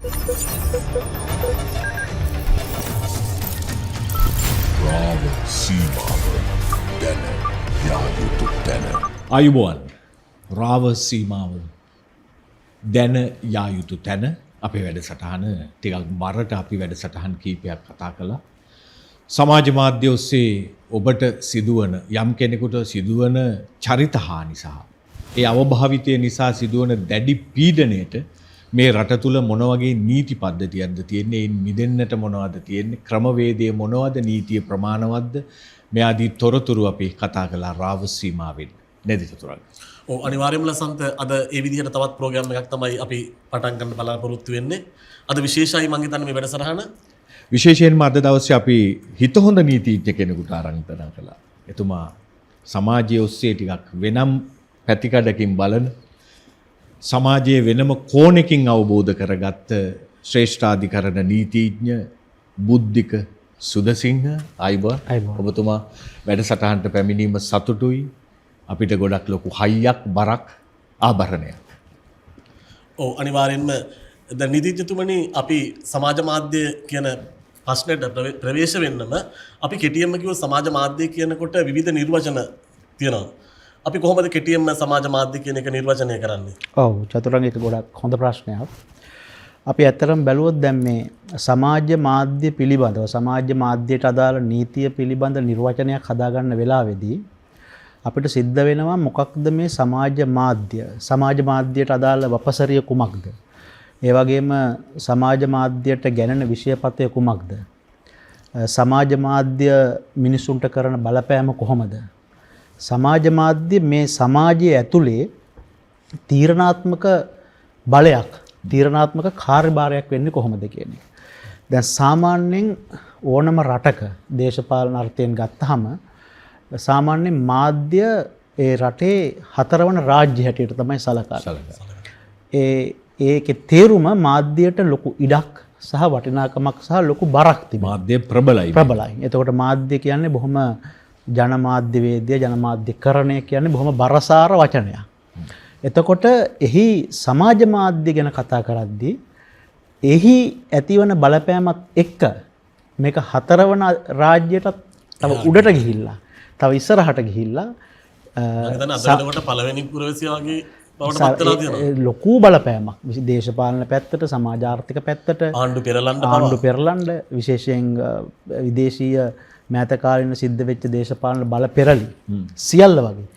රාව සීමාව දැන යා යුතු තැන. ආයුබෝවන්. රාව සීමාව දැන යා යුතු තැන අපේ වැඩසටහන ටිකක් බරට අපි වැඩසටහන් කීපයක් කතා කළා. සමාජ මාධ්‍ය ඔස්සේ ඔබට සිදුවන යම් කෙනෙකුට සිදුවන චරිත හානි සහ ඒ අවභාවිතය නිසා සිදුවන දැඩි පීඩනයට මේ රට තුල මොන වගේ නීති පද්ධතියක්ද තියෙන්නේ, එයින් මිදෙන්නට මොනවද තියෙන්නේ, ක්‍රමවේදය මොනවද, නීතිය ප්‍රමාණවත්ද, මේ ආදී තොරතුරු අපි කතා කළා රාව සීමාවෙන්. නේද චතුරංග? ඔව්, අනිවාර්යයෙන්ම ලසන්ත, අද ඒ විදිහට තවත් ප්‍රෝග්‍රෑම් එකක් තමයි අපි පටන් ගන්න බලාපොරොත්තු වෙන්නේ. අද විශේෂයි මං හිතන්නේ මේ වැඩසටහන. විශේෂයෙන්ම අද දවසේ අපි හිත හොඳ නීතිඥ කෙනෙකුට ආරාධනා කළා. එතුමා සමාජයේ ඔස්සේ ටිකක් වෙනම් පැතිකඩකින් බලන, සමාජයේ වෙනම කෝණකින් අවබෝධ කරගත්ත ශ්‍රේෂ්ඨාධිකරණ නීතිඥ බුද්ධික සුදසිංහ. ආයුබෝවන්. ආයුබෝවන්. ඔබතුමා වැඩසටහනට පැමිණීම සතුටුයි. අපිට ගොඩක් ලොකු හයියක්, බරක්, ආභරණයක්. ඔව්, අනිවාර්යයෙන්ම. දැන් නීතිඥතුමනි, අපි සමාජ මාධ්‍ය කියන ප්‍රශ්නෙට ප්‍රවේශ වෙන්නම අපි කෙටියෙන්ම කිව්වොත් සමාජ මාධ්‍ය කියනකොට විවිධ නිර්වචන තියෙනවා. අපි කොහොමද කෙටියෙන්ම සමාජ මාධ්‍ය කියන එක නිර්වචනය කරන්නේ? ඔව් චතුරංග, ඒක ගොඩක් හොඳ ප්‍රශ්නයක්. අපි ඇත්තටම බැලුවොත් දැන් මේ සමාජ මාධ්‍ය පිළිබඳව, සමාජ මාධ්‍යයට අදාළ නීතිය පිළිබඳ නිර්වචනයක් හදාගන්න වෙලාවේදී අපිට සිද්ධ වෙනවා මොකක්ද මේ සමාජ මාධ්‍ය, සමාජ මාධ්‍යයට අදාළ වපසරිය කුමක්ද, ඒ වගේම සමාජ මාධ්‍යයට ගැනෙන විෂයපතය කුමක්ද, සමාජ මාධ්‍ය මිනිසුන්ට කරන බලපෑම කොහොමද, සමාජ මාධ්‍ය මේ සමාජය ඇතුලේ තීරණාත්මක බලයක්, තීරණාත්මක කාර්යභාරයක් වෙන්නේ කොහොමද කියන එක. දැන් සාමාන්‍යයෙන් ඕනම රටක දේශපාලන අර්ථයෙන් ගත්තහම සාමාන්‍යයෙන් මාධ්‍ය ඒ රටේ හතරවන රාජ්‍ය හැටියට තමයි සලකන්නේ. ඒකේ තේරුම මාධ්‍යයට ලොකු ඉඩක් සහ වටිනාකමක් සහ ලොකු බරක් තිබෙනවා. මාධ්‍ය ප්‍රබලයි. ප්‍රබලයි. එතකොට මාධ්‍ය කියන්නේ බොහොම ජනමාධ්‍යවේද්‍ය, ජනමාධ්‍යකරණය කියන්නේ බොහොම බරසාර වචනයක්. එතකොට එහි සමාජ මාධ්‍ය ගැන කතා කරද්දී එහි ඇතිවන බලපෑමත් එක්ක මේක හතරවන රාජ්‍යයටත් තව උඩට ගිහිල්ලා, තව ඉස්සරහට ගිහිල්ලා මං හිතන්නේ අද වෙනකොට පළවෙනි පුරවැසියාගේ බවට පත් වෙලා තියෙනවා. ලොකු බලපෑමක් දේශපාලන පැත්තට, සමාජ ආර්ථික පැත්තට, ආණ්ඩු පෙරලන්න පවා. ආණ්ඩු පෙරලන්න, විශේෂයෙන් විදේශීය මෑත කාලීන සිද්ධ වෙච්ච දේශපාලන බල පෙරලි සියල්ල වගේ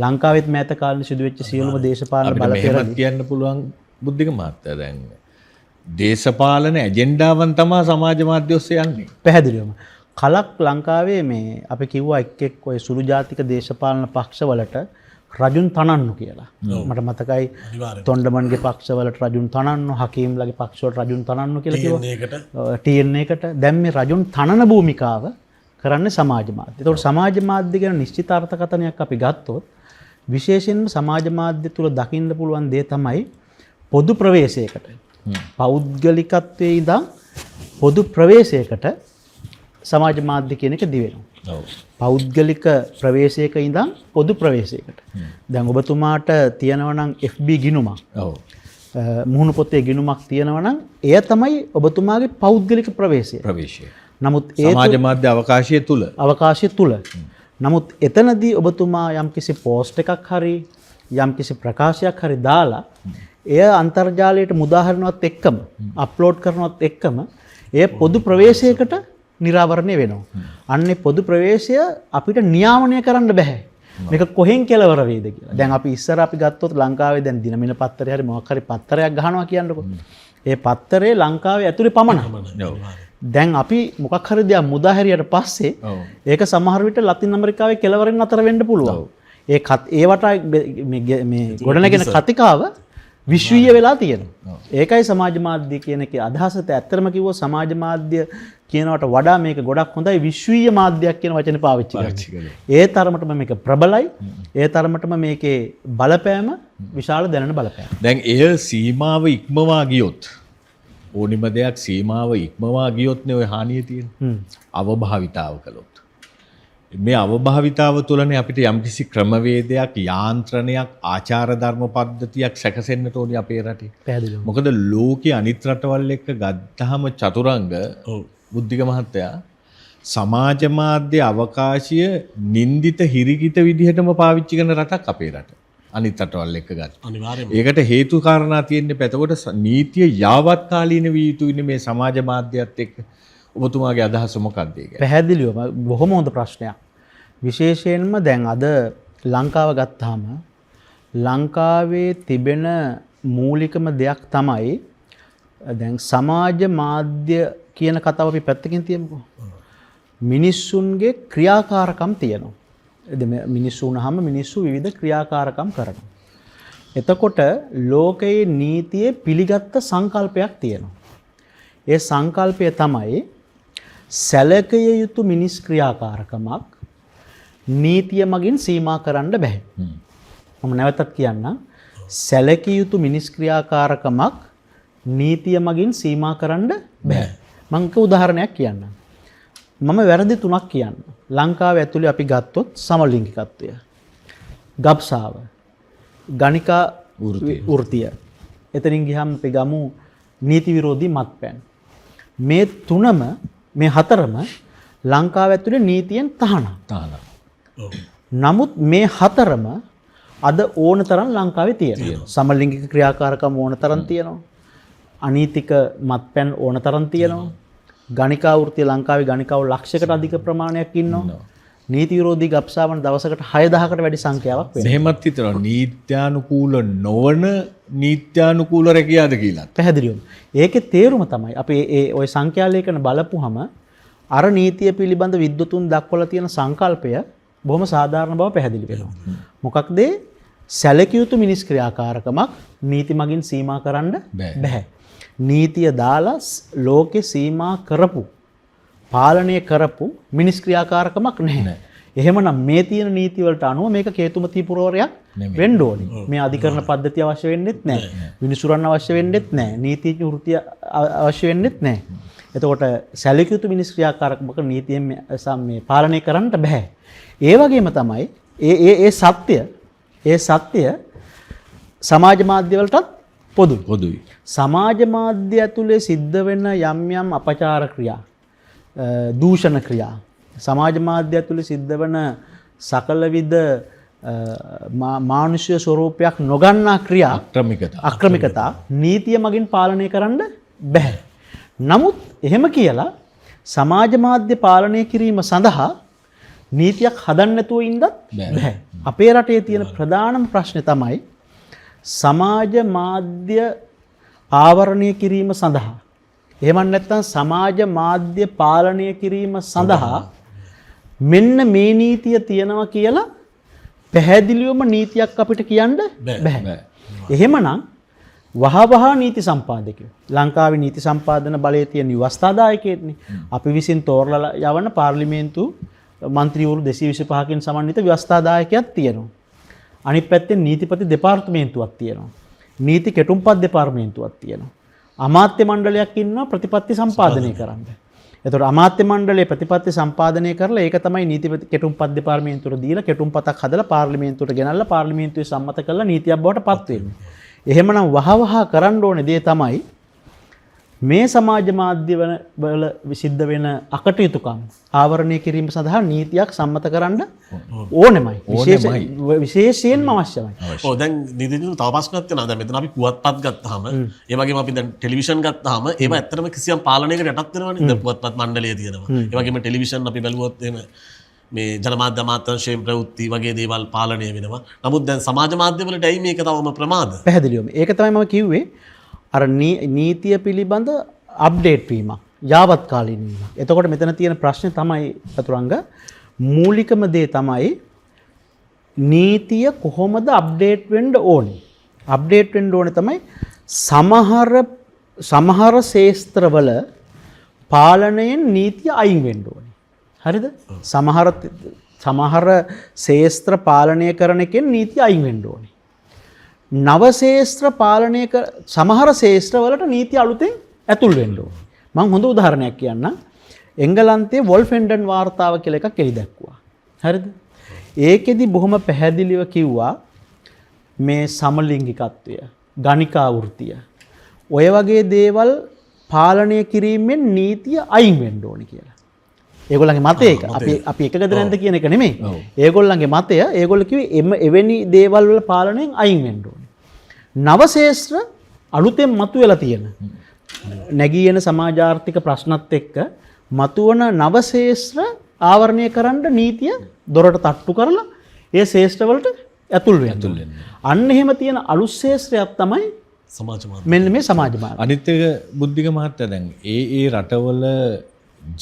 ලංකාවෙත් මෑත කාලීන සිදු වෙච්ච සියලුම දේශපාලන අපිට බල මෙහෙමත් පෙරලි කියන්න පුළුවන් බුද්ධික මහත්තයා, දැන් දේශපාලන ඇජෙන්ඩාවන් තමා සමාජ මාධ්‍ය ඔස්සේ යන්නේ. පැහැදිලිවම කලක් ලංකාවේ මේ අපි කිව්වා එක් එක් ඔය සුළු ජාතික දේශපාලන පක්ෂවලට රජුන් තනන්නු කියලා. මට මතකයි තොණ්ඩමන්ගේ පක්ෂවලට රජුන් තනන්නු, හකීම්ලගේ පක්ෂවලට රජුන් තනන්නු කියලා කිව්වා. TNA එකට. TNA එකට. දැන් මේ රජුන් තනන භූමිකාව කරන්නේ සමාජ මාධ්‍ය. ඒතකොට සමාජ මාධ්‍ය ගැන නිශ්චිත අර්ථකථනයක් අපි ගත්තොත් විශේෂයෙන්ම සමාජ මාධ්‍ය තුල දකින්න පුළුවන් දේ තමයි පොදු ප්‍රවේශයකට, පෞද්ගලිකත්වයේ ඉඳන් පොදු ප්‍රවේශයකට සමාජ මාධ්‍ය කියන එක දිවෙනවා. පෞද්ගලික ප්‍රවේශයක ඉඳන් පොදු ප්‍රවේශයකට. දැන් ඔබතුමාට තියෙනවා නම් FB ගිණුමක්, මුහුණු පොතේ ගිණුමක් තියෙනවා නම් එය තමයි ඔබතුමාගේ පෞද්ගලික ප්‍රවේශය. ප්‍රවේශය. නමුත් ඒ සමාජ මාධ්‍ය අවකාශය තුල. අවකාශය තුල. නමුත් එතනදී ඔබතුමා යම්කිසි පෝස්ට් එකක් හරි යම්කිසි ප්‍රකාශයක් හරි දාලා එය අන්තර්ජාලයට මුදාහරිනවත් එක්කම, අප්ලෝඩ් කරනවත් එක්කම එය පොදු ප්‍රවේශයකට නිරාවරණය වෙනවා. අන්නේ පොදු ප්‍රවේශය අපිට නියාමනය කරන්න බැහැ. මේක කොහෙන් කෙලවර වේද කියලා. දැන් අපි ඉස්සර අපි ගත්තොත් ලංකාවේ දැන් දිනමින පත්තරේ හරි මොකක් හරි පත්තරයක් ගහනවා කියන්නකෝ. ඒ පත්තරේ ලංකාවේ ඇතුලේ පමණයි. දැන් අපි මොකක් හරි දෙයක් මුදා හැරියට පස්සේ ඒක සමහර විට ලතින් ඇමරිකාවේ කෙලවරෙන් අතර වෙන්න පුළුවන්. ඒවට මේ ගොඩනැගෙන කතිකාව විශ්වීය වෙලා තියෙනවා. ඒකයි සමාජ මාධ්‍ය කියන එකේ අදහස. ඇත්තටම කිව්වොත් සමාජ මාධ්‍ය කියනවට වඩා මේක ගොඩක් හොඳයි විශ්වීය මාධ්‍යයක් කියන වචනේ පාවිච්චි කරන්න. ඒ තරමටම මේක ප්‍රබලයි. ඒ තරමටම මේකේ බලපෑම විශාල දැනෙන බලපෑම. දැන් එය සීමාව ඉක්මවා ගියොත්, ඕනිම දෙයක් සීමාව ඉක්මවා ගියොත් නේ ඔය හානිය තියෙන්නේ. අවභාවිතාව කළොත්. මේ අවභාවිතාව තුළනේ අපිට යම්කිසි ක්‍රමවේදයක්, යාන්ත්‍රණයක්, ආචාර ධර්ම පද්ධතියක් සැකසෙන්නට ඕනි අපේ රටේ. පැහැදිලිවම. මොකද ලෝකයේ අනිත් රටවල් එක්ක ගත්තාම චතුරංග බුද්ධික මහත්තයා සමාජ මාධ්‍ය අවකාශය නින්දිත හිරිකිත විදිහටම පාවිච්චි කරන රටක් අපේ රට. අනිත් රටවල් එක්ක ගත්තා. අනිවාර්යයෙන්ම. ඒකට හේතු කාරණා තියෙන්නේ. එතකොට නීතිය යාවත්කාලීන විය යුතුයිනේ මේ සමාජ මාධ්‍යයත් එක්ක. ඔබතුමාගේ අදහස මොකක්ද ඒක? පැහැදිලිවම බොහොම හොඳ ප්‍රශ්නයක්. විශේෂයෙන්ම දැන් අද ලංකාව ගත්තාම ලංකාවේ තිබෙන මූලිකම දෙයක් තමයි දැන් සමාජ මාධ්‍ය කියන කතාව අපි පැත්තකින් තියමුකෝ. මිනිස්සුන්ගේ ක්‍රියාකාරකම් තියෙනවා. මිනිස්සු වුණාම මිනිස්සු විවිධ ක්‍රියාකාරකම් කරනවා. එතකොට ලෝකයේ නීතියේ පිළිගත්ත සංකල්පයක් තියෙනවා. ඒ සංකල්පය තමයි සැලකිය යුතු මිනිස් ක්‍රියාකාරකමක් නීතිය මගින් සීමා කරන්න බැහැ. මම නැවතත් කියන්නම්. සැලකිය යුතු මිනිස් ක්‍රියාකාරකමක් නීතිය මගින් සීමා කරන්න බැහැ. මම එක උදාහරණයක් කියන්නම්. මම වැරදි තුනක් කියන්න. ලංකාව ඇතුලේ අපි ගත්තොත් සමලිංගිකත්වය, ගබ්සාව, ගණිකා වෘත්තිය. එතනින් ගියහම අපි ගමු නීති විරෝධී මත්පැන්. මේ තුනම මේ හතරම ලංකාව ඇතුලේ නීතියෙන් තහනම්. නමුත් මේ හතරම අද ඕන තරම් ලංකාවේ තියෙනවා. සමලිංගික ක්‍රියාකාරකම් ඕන තරම් තියෙනවා. අනීතික මත්පැන් ඕන තරම් තියෙනවා. ගණිකා වෘත්තිය ලංකාවේ ගණිකාව ලක්ෂයකට අධික ප්‍රමාණයක් ඉන්නවා. නීති විරෝධී ගබ්සාවන් දවසකට 6000කට වැඩි සංඛ්‍යාවක් වෙනවා. එහෙමත් හිතනවා නීත්‍යානුකූල නොවන නීත්‍යානුකූල රැකියාද කියලා. පැහැදිලිවම. ඒකේ තේරුම තමයි අපි ඒ ඔය සංඛ්‍යා ලේඛන බලපුවහම අර නීතිය පිළිබඳ විද්වතුන් දක්වලා තියෙන සංකල්පය බොහොම සාධාරණ බව පැහැදිලි වෙනවා. මොකක්ද ඒ? සැලකිය යුතු මිනිස් ක්‍රියාකාරකමක් නීති මගින් සීමා කරන්න බැහැ. නීතිය දාලා ලෝකේ සීමා කරපු පාලනය කරපු මිනිස් ක්‍රියාකාරකමක් නැහැ. එහෙමනම් මේ තියෙන නීති වලට අනුව මේක කේතුමති පුරවරයක් වෙන්න ඕනි. මේ අධිකරණ පද්ධතිය අවශ්‍ය වෙන්නෙත් නැහැ. විනිසුරන් අවශ්‍ය වෙන්නෙත් නැහැ. නීතිඥ වෘත්තිය අවශ්‍ය වෙන්නෙත් නැහැ. එතකොට සැලකිය යුතු මිනිස් ක්‍රියාකාරකමක නීතියෙන් මේ පාලනය කරන්න බෑ. ඒ වගේම තමයි ඒ ඒ ඒ සත්‍ය සමාජ මාධ්‍ය වලටත් පොදුයි. සමාජ මාධ්‍ය ඇතුලේ සිද්ධ වෙන යම් යම් අපචාර ක්‍රියා, දූෂණ ක්‍රියා, සමාජ මාධ්‍ය ඇතුලේ සිද්ධ වෙන සකල විද මානුෂීය ස්වරූපයක් නොගන්නා ක්‍රියා, අක්‍රමිකතා නීතිය මගින් පාලනය කරන්න බැහැ. නමුත් එහෙම කියලා සමාජ මාධ්‍ය පාලනය කිරීම සඳහා නීතියක් හදන්න නැතුව ඉන්නත් බැහැ. අපේ රටේ තියෙන ප්‍රධානම ප්‍රශ්නේ තමයි සමාජ මාධ්‍ය ආවරණය කිරීම සඳහා, එහෙම නැත්නම් සමාජ මාධ්‍ය පාලනය කිරීම සඳහා මෙන්න මේ නීතිය තියෙනවා කියලා පැහැදිලිවම නීතියක් අපිට කියන්න බැහැ. එහෙමනම් වහවහ නීති සම්පාදකයෝ, ලංකාවේ නීති සම්පාදන බලයේ තියෙන ව්‍යවස්ථාදායකයෙක්නේ. අපි විසින් තෝරලා යවන පාර්ලිමේන්තු මන්ත්‍රීවරු 225කින් සමන්විත ව්‍යවස්ථාදායකයක් තියෙනවා. අනිත් පැත්තෙන් නීතිපති දෙපාර්තමේන්තුවක් තියෙනවා. නීති කෙටුම්පත් දෙපාර්තමේන්තුවක් තියෙනවා. අමාත්‍ය මණ්ඩලයක් ඉන්නවා ප්‍රතිපත්ති සම්පාදනය කරන්න. එතකොට අමාත්‍ය මණ්ඩලය ප්‍රතිපත්ති සම්පාදනය කරලා ඒක තමයි නීතිපති කෙටුම්පත් දෙපාර්තමේන්තුවට දීලා කෙටුම්පතක් හදලා පාර්ලිමේන්තුවට ගෙනල්ලා පාර්ලිමේන්තුවේ සම්මත කරලා නීතියක් බවට පත් වෙන්නේ. එහෙමනම් වහවහ කරන්න ඕනේ දේ තමයි මේ සමාජ මාධ්‍ය වල සිද්ධ වෙන අකටයුතුකම් ආවරණය කිරීම සඳහා නීතියක් සම්මත කරන්න ඕනෙමයි. විශේෂයෙන්ම අවශ්‍යමයි. ඔව්, දැන් නීතිඥතුමා තව ප්‍රශ්නයක් තියෙනවා. දැන් මෙතන අපි පුවත්පත් ගත්තාම, ඒ වගේම අපි දැන් ටෙලිවිෂන් ගත්තාම ඒවා ඇත්තටම කිසියම් පාලනයකට යටත් වෙනවනේ. දැන් පුවත්පත් මණ්ඩලය තියෙනවා. ඒ වගේම ටෙලිවිෂන් අපි බැලුවොත් එහෙම මේ ජනමාධ්‍ය අමාත්‍යාංශයෙන් ප්‍රවෘත්ති වගේ දේවල් පාලනය වෙනවා. නමුත් දැන් සමාජ මාධ්‍ය වලට ඇයි මේක තවම ප්‍රමාද? පැහැදිලිවම. ඒක තමයි මම කිව්වේ. අර නීතිය පිළිබඳ අප්ඩේට් වීමක්, යාවත්කාලීන වීමක්. එතකොට මෙතන තියෙන ප්‍රශ්නේ තමයි චතුරංග, මූලිකම දේ තමයි නීතිය කොහොමද අප්ඩේට් වෙන්න ඕනේ. අප්ඩේට් වෙන්න ඕනේ තමයි සමහර ශේස්ත්‍රවල පාලනයෙන් නීතිය අයින් වෙන්න ඕනේ. හරිද? සමහර ශේස්ත්‍ර පාලනය කරන එකෙන් නීතිය අයින් වෙන්න ඕනේ. නව ශේස්ත්‍ර පාලනය සමහර ශේස්ත්‍ර වලට නීති අලුතෙන් ඇතුල් වෙන්න ඕනේ. මම හොඳ උදාහරණයක් කියන්නම්. එංගලන්තයේ වොල්ෆෙන්ඩන් වාර්තාව කියලා එකක් එළි දැක්වුවා. හරිද? ඒකෙදි බොහොම පැහැදිලිව කිව්වා මේ සමලිංගිකත්වය, ගණිකා වෘත්තිය, ඔය වගේ දේවල් පාලනය කිරීමෙන් නීතිය අයින් වෙන්න ඕනේ කියලා. ඒගොල්ලන්ගේ මතය ඒක. අපි එකගද නැද්ද කියන එක නෙමෙයි. ඒගොල්ලන්ගේ මතය, ඒගොල්ලෝ කිව්වේ එවැනි දේවල් වල පාලනයෙන් අයින් වෙන්න ඕනේ. නව ශේෂ්ත්‍ර අලුතෙන් මතුවෙලා තියෙන නැගී එන සමාජාර්ථික ප්‍රශ්නත් එක්ක මතුවන නව ශේෂ්ත්‍ර ආවරණය කරන්න නීතිය දොරට තට්ටු කරලා ඒ ශේෂ්ත්‍ර වලට ඇතුල් වෙන්න. අන්න එහෙම තියෙන අලුත් ශේෂ්ත්‍රයක් තමයි සමාජ මාධ්‍ය. මෙන්න මේ සමාජ මාධ්‍ය. අනිත් එක බුද්ධික මහත්තයා, දැන් ඒ ඒ රටවල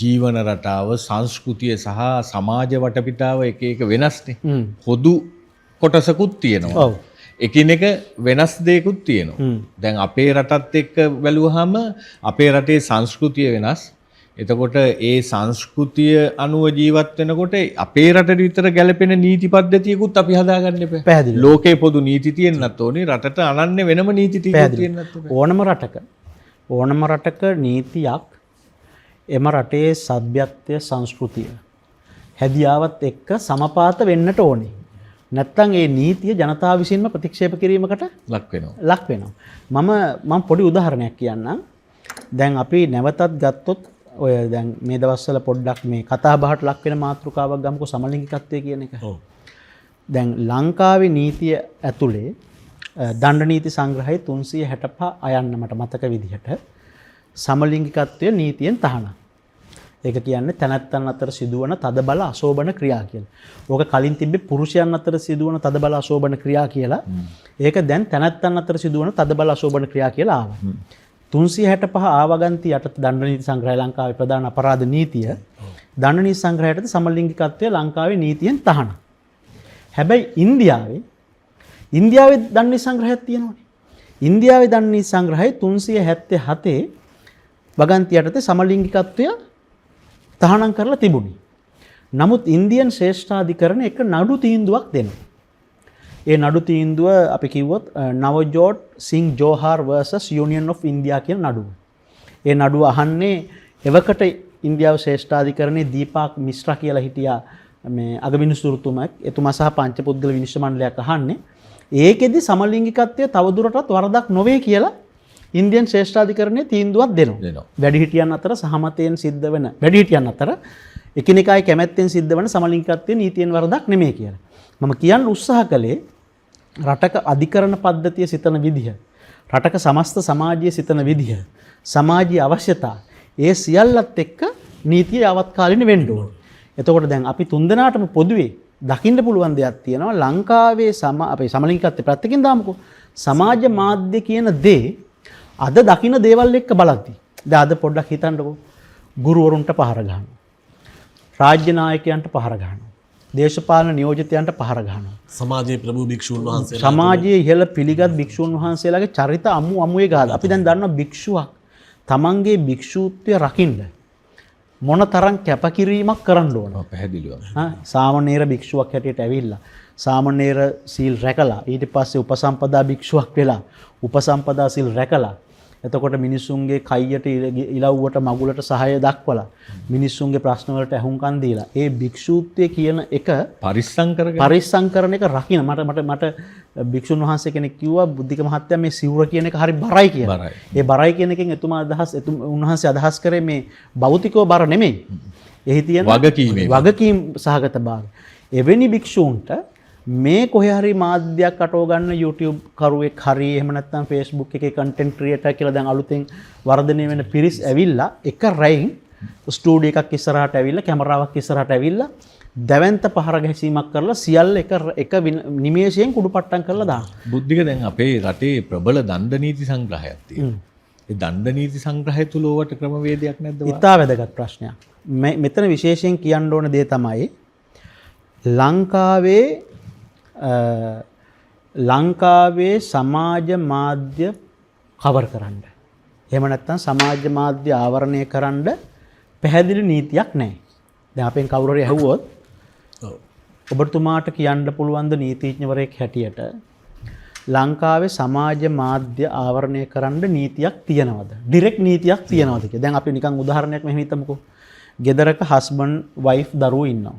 ජීවන රටාව, සංස්කෘතිය සහ සමාජ වටපිටාව එක එක වෙනස්නේ. පොදු කොටසකුත් තියෙනවා. එකිනෙක වෙනස් දෙයක්ත් තියෙනවා. දැන් අපේ රටත් එක්ක බැලුවහම අපේ රටේ සංස්කෘතිය වෙනස්. එතකොට ඒ සංස්කෘතිය අනුව ජීවත් වෙනකොට අපේ රටට විතර ගැලපෙන නීති පද්ධතියකුත් අපි හදාගන්න එපා. පැහැදිලි. ලෝකේ පොදු නීති තියෙන්නත් ඕනේ, රටට අනන්‍ය වෙනම නීති ටිකක් තියෙන්නත් ඕනේ. ඕනම රටක නීතියක් එම රටේ සભ્યත්වය, සංස්කෘතිය හැදියාවත් එක්ක සමපාත වෙන්නට ඕනේ. නැත්තම් ඒ නීතිය ජනතාව විසින්ම ප්‍රතික්ෂේප කිරීමකට ලක් වෙනවා. ලක් වෙනවා. මම පොඩි උදාහරණයක් කියන්නම්. දැන් අපි නැවතත් ගත්තොත් ඔය දැන් මේ දවස්වල පොඩ්ඩක් මේ කතා බහට ලක් වෙන මාතෘකාවක් ගමුකෝ, සමලිංගිකත්වය කියන එක. දැන් ලංකාවේ නීතිය ඇතුලේ දණ්ඩ නීති සංග්‍රහයේ 365 අයන්න මට මතක විදිහට සමලිංගිකත්වය නීතියෙන් තහනම්. ඒක කියන්නේ තැනැත්තන් අතර සිදුවන තදබල අශෝභන ක්‍රියා කියලා. ඕක කලින් තිබ්බේ පුරුෂයන් අතර සිදුවන තදබල අශෝභන ක්‍රියා කියලා. ඒක දැන් තැනැත්තන් අතර සිදුවන තදබල අශෝභන ක්‍රියා කියලා ආවා. 365 ආවගන්ති යටතේ දණ්ඩ නීති සංග්‍රහය ලංකාවේ ප්‍රධාන අපරාධ නීතිය. දණ්ඩ නීති සංග්‍රහය යටතේ සමලිංගිකත්වය ලංකාවේ නීතියෙන් තහනම්. හැබැයි ඉන්දියාවේ දණ්ඩ නීති සංග්‍රහයක් තියෙනවනේ. ඉන්දියාවේ දණ්ඩ නීති සංග්‍රහයේ 377 වගන්ති යටතේ සමලිංගිකත්වය තහනම් කරලා තිබුණේ. නමුත් ඉන්දියන් ශ්‍රේෂ්ඨාධිකරණ එක නඩු තීන්දුවක් දෙනවා. ඒ නඩු තීන්දුව අපි කිව්වොත් Navjot Singh Johar versus Union of India කියන නඩුව. ඒ නඩුව අහන්නේ එවකට ඉන්දියාව ශ්‍රේෂ්ඨාධිකරණයේ දීපාක් මිශ්‍රා කියලා හිටියා මේ අගවිනිසුරුතුමක්. එතුමා සහ පංචපුද්ගල විනිශ්චය මණ්ඩලයක් අහන්නේ. ඒකෙදි සමලිංගිකත්වය තවදුරටත් වරදක් නොවේ කියලා ඉන්දියන් ශ්‍රේෂ්ඨාධිකරණයේ තීන්දුවක් දෙනවා. වැඩිහිටියන් අතර සහමතයෙන් සිද්ධ වෙන, වැඩිහිටියන් අතර එකිනෙකායි කැමැත්තෙන් සිද්ධ වෙන සමලිංගිකත්වය නීතියෙන් වරදක් නෙමෙයි කියලා. මම කියන්න උත්සාහ කළේ රටක අධිකරණ පද්ධතිය සිතන විදිහ, රටක සමස්ත සමාජය සිතන විදිහ, සමාජීය අවශ්‍යතා, ඒ සියල්ලත් එක්ක නීතිය යාවත්කාලීන වෙන්න ඕන. එතකොට දැන් අපි තුන්දෙනාටම පොදුවේ දකින්න පුළුවන් දෙයක් තියෙනවා. ලංකාවේ අපේ සමලිංගිකත්වය පැත්තකින් දාමුකෝ. සමාජ මාධ්‍ය කියන දේ අද දකින්න දේවල් එක්ක බලද්දි. දැන් අද පොඩ්ඩක් හිතන්නකෝ. ගුරුවරුන්ට පහර ගහනවා. රාජ්‍ය නායකයන්ට පහර ගහනවා. දේශපාලන නියෝජිතයන්ට පහර ගහනවා. සමාජයේ ප්‍රභූ භික්ෂූන් වහන්සේලා සමාජයේ ඉහළ පිළිගත් භික්ෂූන් වහන්සේලාගේ චරිත අමු අමුවේ ගහලා. අපි දැන් දන්නවා භික්ෂුවක් තමන්ගේ භික්ෂූත්වය රකින්න මොන තරම් කැපකිරීමක් කරන්න ඕන. පැහැදිලිවම. සාමණේර භික්ෂුවක් හැටියට ඇවිල්ලා සාමණේර සීල් රැකලා ඊට පස්සේ උපසම්පදා භික්ෂුවක් වෙලා උපසම්පදා සීල් රැකලා එතකොට මිනිස්සුන්ගේ කයියට ඉලව්වට මගුලට සහාය දක්වලා මිනිස්සුන්ගේ ප්‍රශ්න වලට ඇහුම්කන් දීලා ඒ භික්ෂූත්වය කියන එක පරිස්සම් කරගෙන පරිස්සම් කරන එක රකින්න. මට භික්ෂුන් වහන්සේ කෙනෙක් කිව්වා බුද්ධික මහත්තයා මේ සිවුර කියන එක හරි බරයි කියලා. බරයි. ඒ බරයි කියන එකෙන් උන්වහන්සේ අදහස් කරේ මේ භෞතිකව බර නෙමෙයි. එහි තියෙන වගකීමේ. වගකීම් සහගත භාවය. එවැනි භික්ෂූන්ට මේ කොහේ හරි මාධ්‍යයක් අටව ගන්න YouTube කරුවෙක් හරි එහෙම නැත්නම් Facebook එකේ කන්ටෙන්ට් ක්‍රියේටර් කියලා දැන් අලුතෙන් වර්ධනය වෙන පිරිස් ඇවිල්ලා එක රැයින් ස්ටුඩියෝ එකක් ඉස්සරහට ඇවිල්ලා කැමරාවක් ඉස්සරහට ඇවිල්ලා දැවැන්ත පහර ගැසීමක් කරලා සියල්ල එක නිමේෂයෙන් කුඩුපට්ටම් කරලා දානවා. බුද්ධික දැන් අපේ රටේ ප්‍රබල දණ්ඩ නීති සංග්‍රහයක් තියෙනවා. ඒ දණ්ඩ නීති සංග්‍රහය තුල ඕවට ක්‍රමවේදයක් නැද්ද? ඉතා වැදගත් ප්‍රශ්නයක්. මෙතන විශේෂයෙන් කියන්න ඕන දේ තමයි ලංකාවේ සමාජ මාධ්‍ය කවර් කරන්න. එහෙම නැත්නම් සමාජ මාධ්‍ය ආවරණය කරන්න පැහැදිලි නීතියක් නැහැ. දැන් අපෙන් කවුරු හරි ඇහුවොත් ඔබතුමාට කියන්න පුළුවන් ද නීතිඥවරයෙක් හැටියට ලංකාවේ සමාජ මාධ්‍ය ආවරණය කරන්න නීතියක් තියනවද? ඩිරෙක්ට් නීතියක් තියනවද කියලා. දැන් අපි නිකන් උදාහරණයක් මෙහෙම හිතමුකෝ. ගෙදරක හස්බන්ඩ් වයිෆ් දරුවෝ ඉන්නවා.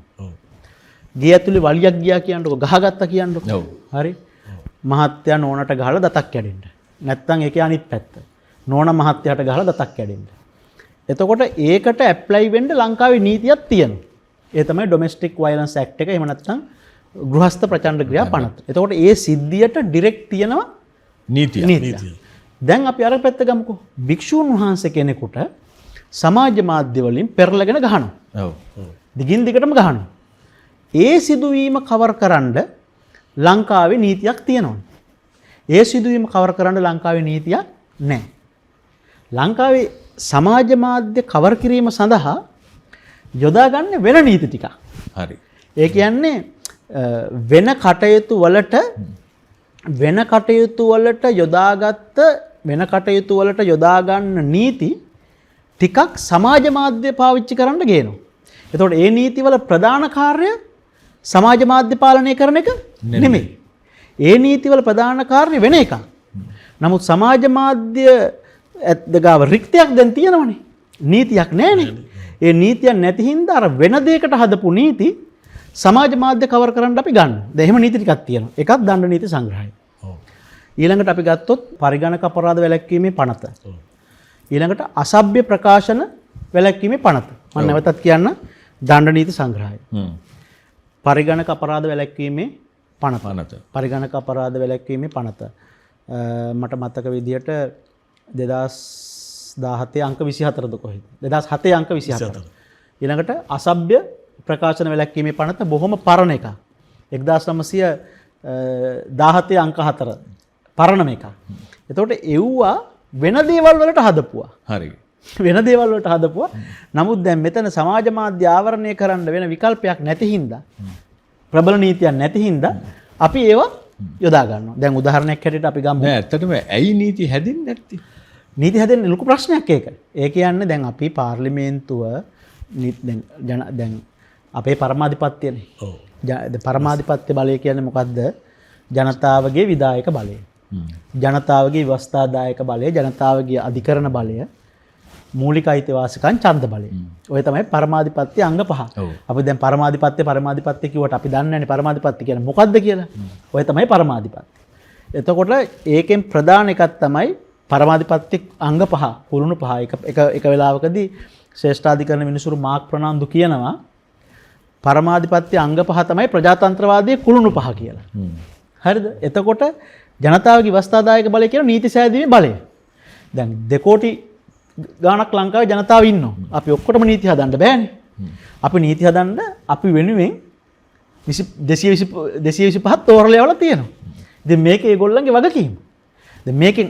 ගේ ඇතුලේ වලියක් ගියා කියන්නකෝ, ගහගත්තා කියන්නකෝ. ඔව්. හරි. මහත්තයා නෝනට ගහලා දතක් කැඩෙන්න. නැත්තම් ඒකේ අනිත් පැත්ත. නෝන මහත්තයාට ගහලා දතක් කැඩෙන්න. එතකොට ඒකට ඇප්ලයි වෙන්න ලංකාවේ නීතියක් තියෙනවා. ඒ තමයි ඩොමෙස්ටික් වයලන්ස් ඇක්ට් එක. එහෙම නැත්තම් ගෘහස්ත ප්‍රචණ්ඩ ක්‍රියා පනත. එතකොට ඒ සිද්ධියට ඩිරෙක්ට් තියෙනවා නීතිය. නීතිය. දැන් අපි අර පැත්ත ගමුකෝ. භික්ෂූන් වහන්සේ කෙනෙකුට සමාජ මාධ්‍ය වලින් පෙරලගෙන ගහනවා. ඔව්. දිගින් දිගටම ගහනවා. ඒ සිදුවීම කවර් කරන්න ලංකාවේ නීතියක් තියෙනවා. ඒ සිදුවීම කවර් කරන්න ලංකාවේ නීතියක් නැහැ. ලංකාවේ සමාජ මාධ්‍ය කවර් කිරීම සඳහා යොදා ගන්න වෙන නීති ටිකක්. හරි. ඒ කියන්නේ වෙන කටයුතු වලට යොදාගත්ත වෙන කටයුතු වලට යොදා ගන්න නීති ටිකක් සමාජ මාධ්‍ය පාවිච්චි කරන්න ගේනවා. එතකොට ඒ නීතිවල ප්‍රධාන කාර්යය සමාජ මාධ්‍ය පාලනය කරන එක නෙමෙයි. ඒ නීතිවල ප්‍රධාන කාර්යය වෙන එකක්. නමුත් සමාජ මාධ්‍ය ගාව රික්තයක් දැන් තියෙනවනේ. නීතියක් නෑනේ. ඒ නීතියක් නැති හින්දා අර වෙන දෙයකට හදපු නීති සමාජ මාධ්‍ය කවර් කරන්න අපි ගන්නවා. දැන් එහෙම නීති ටිකක් තියෙනවා. එකක් දණ්ඩ නීති සංග්‍රහය. ඊළඟට අපි ගත්තොත් පරිගණක අපරාධ වැළැක්වීමේ පනත. ඊළඟට අසභ්‍ය ප්‍රකාශන වැළැක්වීමේ පනත. මම නැවතත් කියන්න, දණ්ඩ නීති සංග්‍රහය. පරිගණක අපරාධ වැළැක්වීමේ පනත. පනත. පරිගණක අපරාධ වැළැක්වීමේ පනත. මට මතක විදියට 2017 අංක 24ද කොහෙද? 2007 අංක 24. ඊළඟට අසභ්‍ය ප්‍රකාශන වැළැක්වීමේ පනත බොහොම පරණ එකක්. 1917 අංක 4 පරණම එකක්. එතකොට එව්වා වෙන දේවල් වලට හදපුවා. හරි. වෙන දේවල් වලට හදපුවා. නමුත් දැන් මෙතන සමාජ මාධ්‍ය ආවරණය කරන්න වෙන විකල්පයක් නැති හින්දා, ප්‍රබල නීතියක් නැති හින්දා අපි ඒවා යොදා ගන්නවා. දැන් උදාහරණයක් හැටියට අපි ගමු. නෑ, ඇත්තටම ඇයි නීති හැදෙන්නේ නැත්තේ? නීති හැදෙන්නේ ලොකු ප්‍රශ්නයක් ඒක. ඒ කියන්නේ දැන් අපි පාර්ලිමේන්තුව දැන් දැන් අපේ පරමාධිපත්‍යනේ. ඔව්. පරමාධිපත්‍ය බලය කියන්නේ මොකද්ද? ජනතාවගේ විධායක බලය. ජනතාවගේ ව්‍යවස්ථාදායක බලය, ජනතාවගේ අධිකරණ බලය, මූලික අයිතිවාසිකම් ඡන්ද බලය. ඔය තමයි පරමාධිපත්‍ය අංග පහ. අපි දැන් පරමාධිපත්‍ය කිව්වට අපි දන්නේ නැනේ පරමාධිපත්‍ය කියන්නේ මොකද්ද කියලා. ඔය තමයි පරමාධිපත්‍ය. එතකොට ඒකෙන් ප්‍රධාන එකක් තමයි පරමාධිපත්‍ය අංග පහ, කුළුණු පහ. එක එක වෙලාවකදී ශ්‍රේෂ්ඨාධිකරණ විනිසුරු මාක් ප්‍රනාන්දු කියනවා පරමාධිපත්‍ය අංග පහ තමයි ප්‍රජාතන්ත්‍රවාදයේ කුළුණු පහ කියලා. හරිද? එතකොට ජනතාවගේ ව්‍යවස්ථාදායක බලය කියන නීති සෑදීමේ බලය. දැන් 2 කෝටි ගාණක් ලංකාවේ ජනතාව ඉන්නවා. අපි ඔක්කොටම නීති හදන්න බෑනේ. අපි නීති හදන්න අපි වෙනුවෙන් 225 තෝරලා යවලා තියෙනවා. ඉතින් මේක ඒගොල්ලන්ගේ වගකීම. දැන් මේකෙන්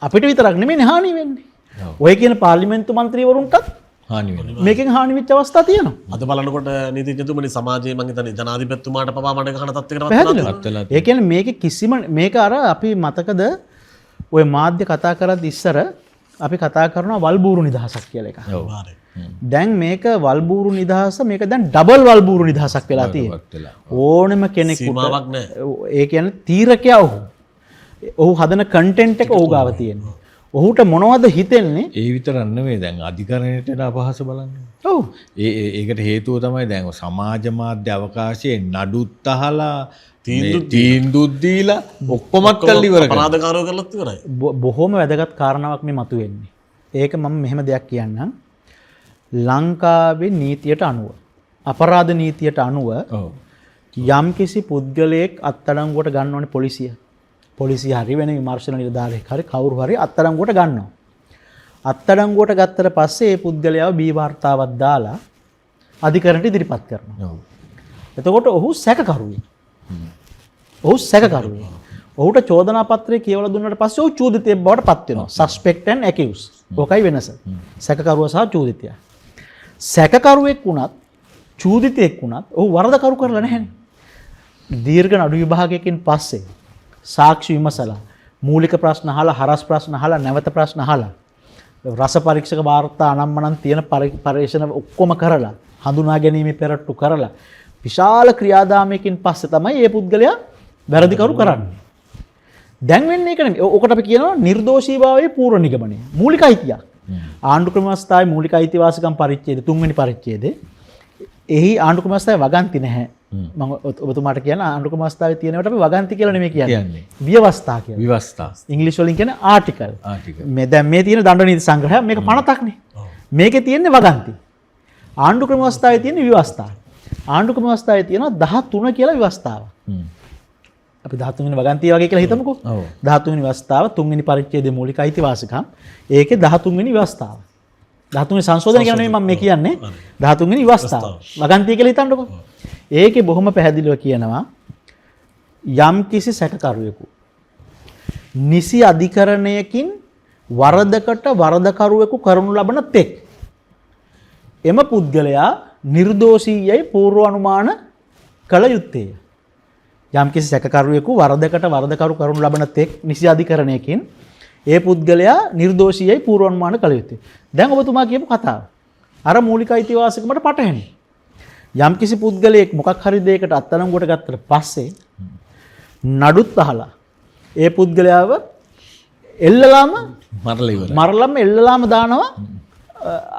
අපිට විතරක් නෙමෙයිනේ හානි වෙන්නේ. ඔය කියන පාර්ලිමේන්තු මන්ත්‍රීවරුන්ටත් හානි වෙනවා. මේකෙන් හානි වෙච්ච අවස්ථා තියෙනවා. අද බලනකොට නීතිඥතුමනි සමාජයේ මං හිතන්නේ ජනාධිපතිතුමාට පවා මඩ ගහන තත්ත්වයකට පැහැදිලිව. වෙලා ඒ කියන්නේ මේකේ කිසිම මේක අර අපි මතකද ඔය මාධ්‍ය කතා කරද්දි ඉස්සර අපි කතා කරනවා වල්බූරු නිදහසක් කියලා එකක්. ඔව්. දැන් මේක වල්බූරු නිදහස, මේක දැන් ඩබල් වල්බූරු නිදහසක් වෙලා තියෙනවා. ඕනෙම කෙනෙකුට සීමාවක් නැහැ. ඒ කියන්නේ තීරකයා ඔහු. ඔහු හදන කන්ටෙන්ට් එක ඔහු ගාව තියෙනවා. ඔහුට මොනවද හිතෙන්නේ? ඒ විතරක් නෙමෙයි, දැන් අධිකරණයට එන අපහාස බලන්න. ඔව්. ඒකට හේතුව තමයි දැන් සමාජ මාධ්‍ය අවකාශයේ නඩුත් අහලා තීන්දුත් දීලා ඔක්කොමත් කරලා ඉවර කරා. අපරාධකාරයෝ කරලත් ඉවරයි. බොහොම වැදගත් කාරණාවක් මේ මතුවෙන්නේ. ඒක මම මෙහෙම දෙයක් කියන්නම්. ලංකාවේ නීතියට අනුව, අපරාධ නීතියට අනුව යම්කිසි පුද්ගලයෙක් අත්අඩංගුවට ගන්න ඕනේ පොලිසිය. පොලිසිය හරි වෙන විමර්ශන නිලධාරියෙක් හරි කවුරු හරි අත්අඩංගුවට ගන්නවා. අත්අඩංගුවට ගත්තට පස්සේ ඒ පුද්ගලයාව බී වාර්තාවක් දාලා අධිකරණයට ඉදිරිපත් කරනවා. එතකොට ඔහු සැකකරුවෙක්. ඔහු සැකකරුවෙක්. ඔහුට චෝදනා පත්‍රය කියවලා දුන්නාට පස්සේ ඔහු චූදිතයෙක් බවට පත් වෙනවා. සස්පෙක්ට් ඇන්ඩ් ඇකියුස්. ඕකයි වෙනස. සැකකරුවා සහ චූදිතයා. සැකකරුවෙක් වුණත් චූදිතයෙක් වුණත් ඔහු වරදකරු කරලා නැහැනේ. දීර්ඝ නඩු විභාගයකින් පස්සේ සාක්ෂි විමසලා, මූලික ප්‍රශ්න අහලා, හරස් ප්‍රශ්න අහලා, නැවත ප්‍රශ්න අහලා, රස පරීක්ෂක වාර්තා අනම්මනම් තියෙන පරීක්ෂණ ඔක්කොම කරලා, හඳුනා ගැනීමේ පෙරට්ටු කරලා, විශාල ක්‍රියාදාමයකින් පස්සේ තමයි මේ පුද්ගලයා වැරදිකරු කරන්නේ. දැන් වෙන්නේ ඒක නෙමෙයි. ඔකට අපි කියනවා නිර්දෝෂීභාවයේ පූර්ව නිගමනය. මූලික අයිතියක්. ආණ්ඩු ක්‍රම ව්‍යවස්ථාවේ මූලික අයිතිවාසිකම් පරිච්ඡේදය තුන්වෙනි පරිච්ඡේදයේ එහි ආණ්ඩු ක්‍රම ව්‍යවස්ථාවේ වගන්ති නැහැ. මම ඔබතුමාට කියන ආණ්ඩුක්‍රම ව්‍යවස්ථාවේ තියෙනවට අපි වගන්ති කියලා නෙමෙයි කියන්නේ. ව්‍යවස්ථා කියලා. ව්‍යවස්ථා. ඉංග්‍රීසි වලින් කියන්නේ ආටිකල්. මේ දැන් මේ තියෙන දණ්ඩ නීති සංග්‍රහය මේක පනතක්නේ. මේකේ තියෙන්නේ වගන්ති. ආණ්ඩුක්‍රම ව්‍යවස්ථාවේ තියෙන ව්‍යවස්ථා. ආණ්ඩුක්‍රම ව්‍යවස්ථාවේ තියෙනවා 13 කියලා ව්‍යවස්ථාවක්. අපි 13 වෙනි වගන්තිය වගේ කියලා හිතමුකෝ. 13 වෙනි ව්‍යවස්ථාව 3 වෙනි පරිච්ඡේදයේ මූලික අයිතිවාසිකම්. ඒකේ 13 වෙනි ව්‍යවස්ථාව. 13 වෙනි සංශෝධන කියලා නෙමෙයි මම මේ කියන්නේ. 13 වෙනි ව්‍යවස්ථාව. වගන්තිය කියලා හිතන්නකෝ. ඒකේ බොහොම පැහැදිලිව කියනවා යම් කිසි සැකකරුවෙකු නිසි අධිකරණයකින් වරදකට වරදකරුවෙකු කරනු ලබන තෙක් එම පුද්ගලයා නිර්දෝෂී යයි පූර්ව අනුමාන කළ යුත්තේය. යම් කිසි සැකකරුවෙකු වරදකට වරදකරු කරනු ලබන තෙක් නිසි අධිකරණයකින් ඒ පුද්ගලයා නිර්දෝෂී යයි පූර්ව අනුමාන කළ යුත්තේ. දැන් ඔබතුමා කියපු කතාව අර මූලික අයිතිවාසිකමට පටහැනි. යම් කිසි පුද්ගලයෙක් මොකක් හරි දෙයකට අත්අඩංගුවට ගත්තට පස්සේ නඩුත් අහලා ඒ පුද්ගලයාව එල්ලලාම මරලා ඉවරයි. මරලම එල්ලලාම දානවා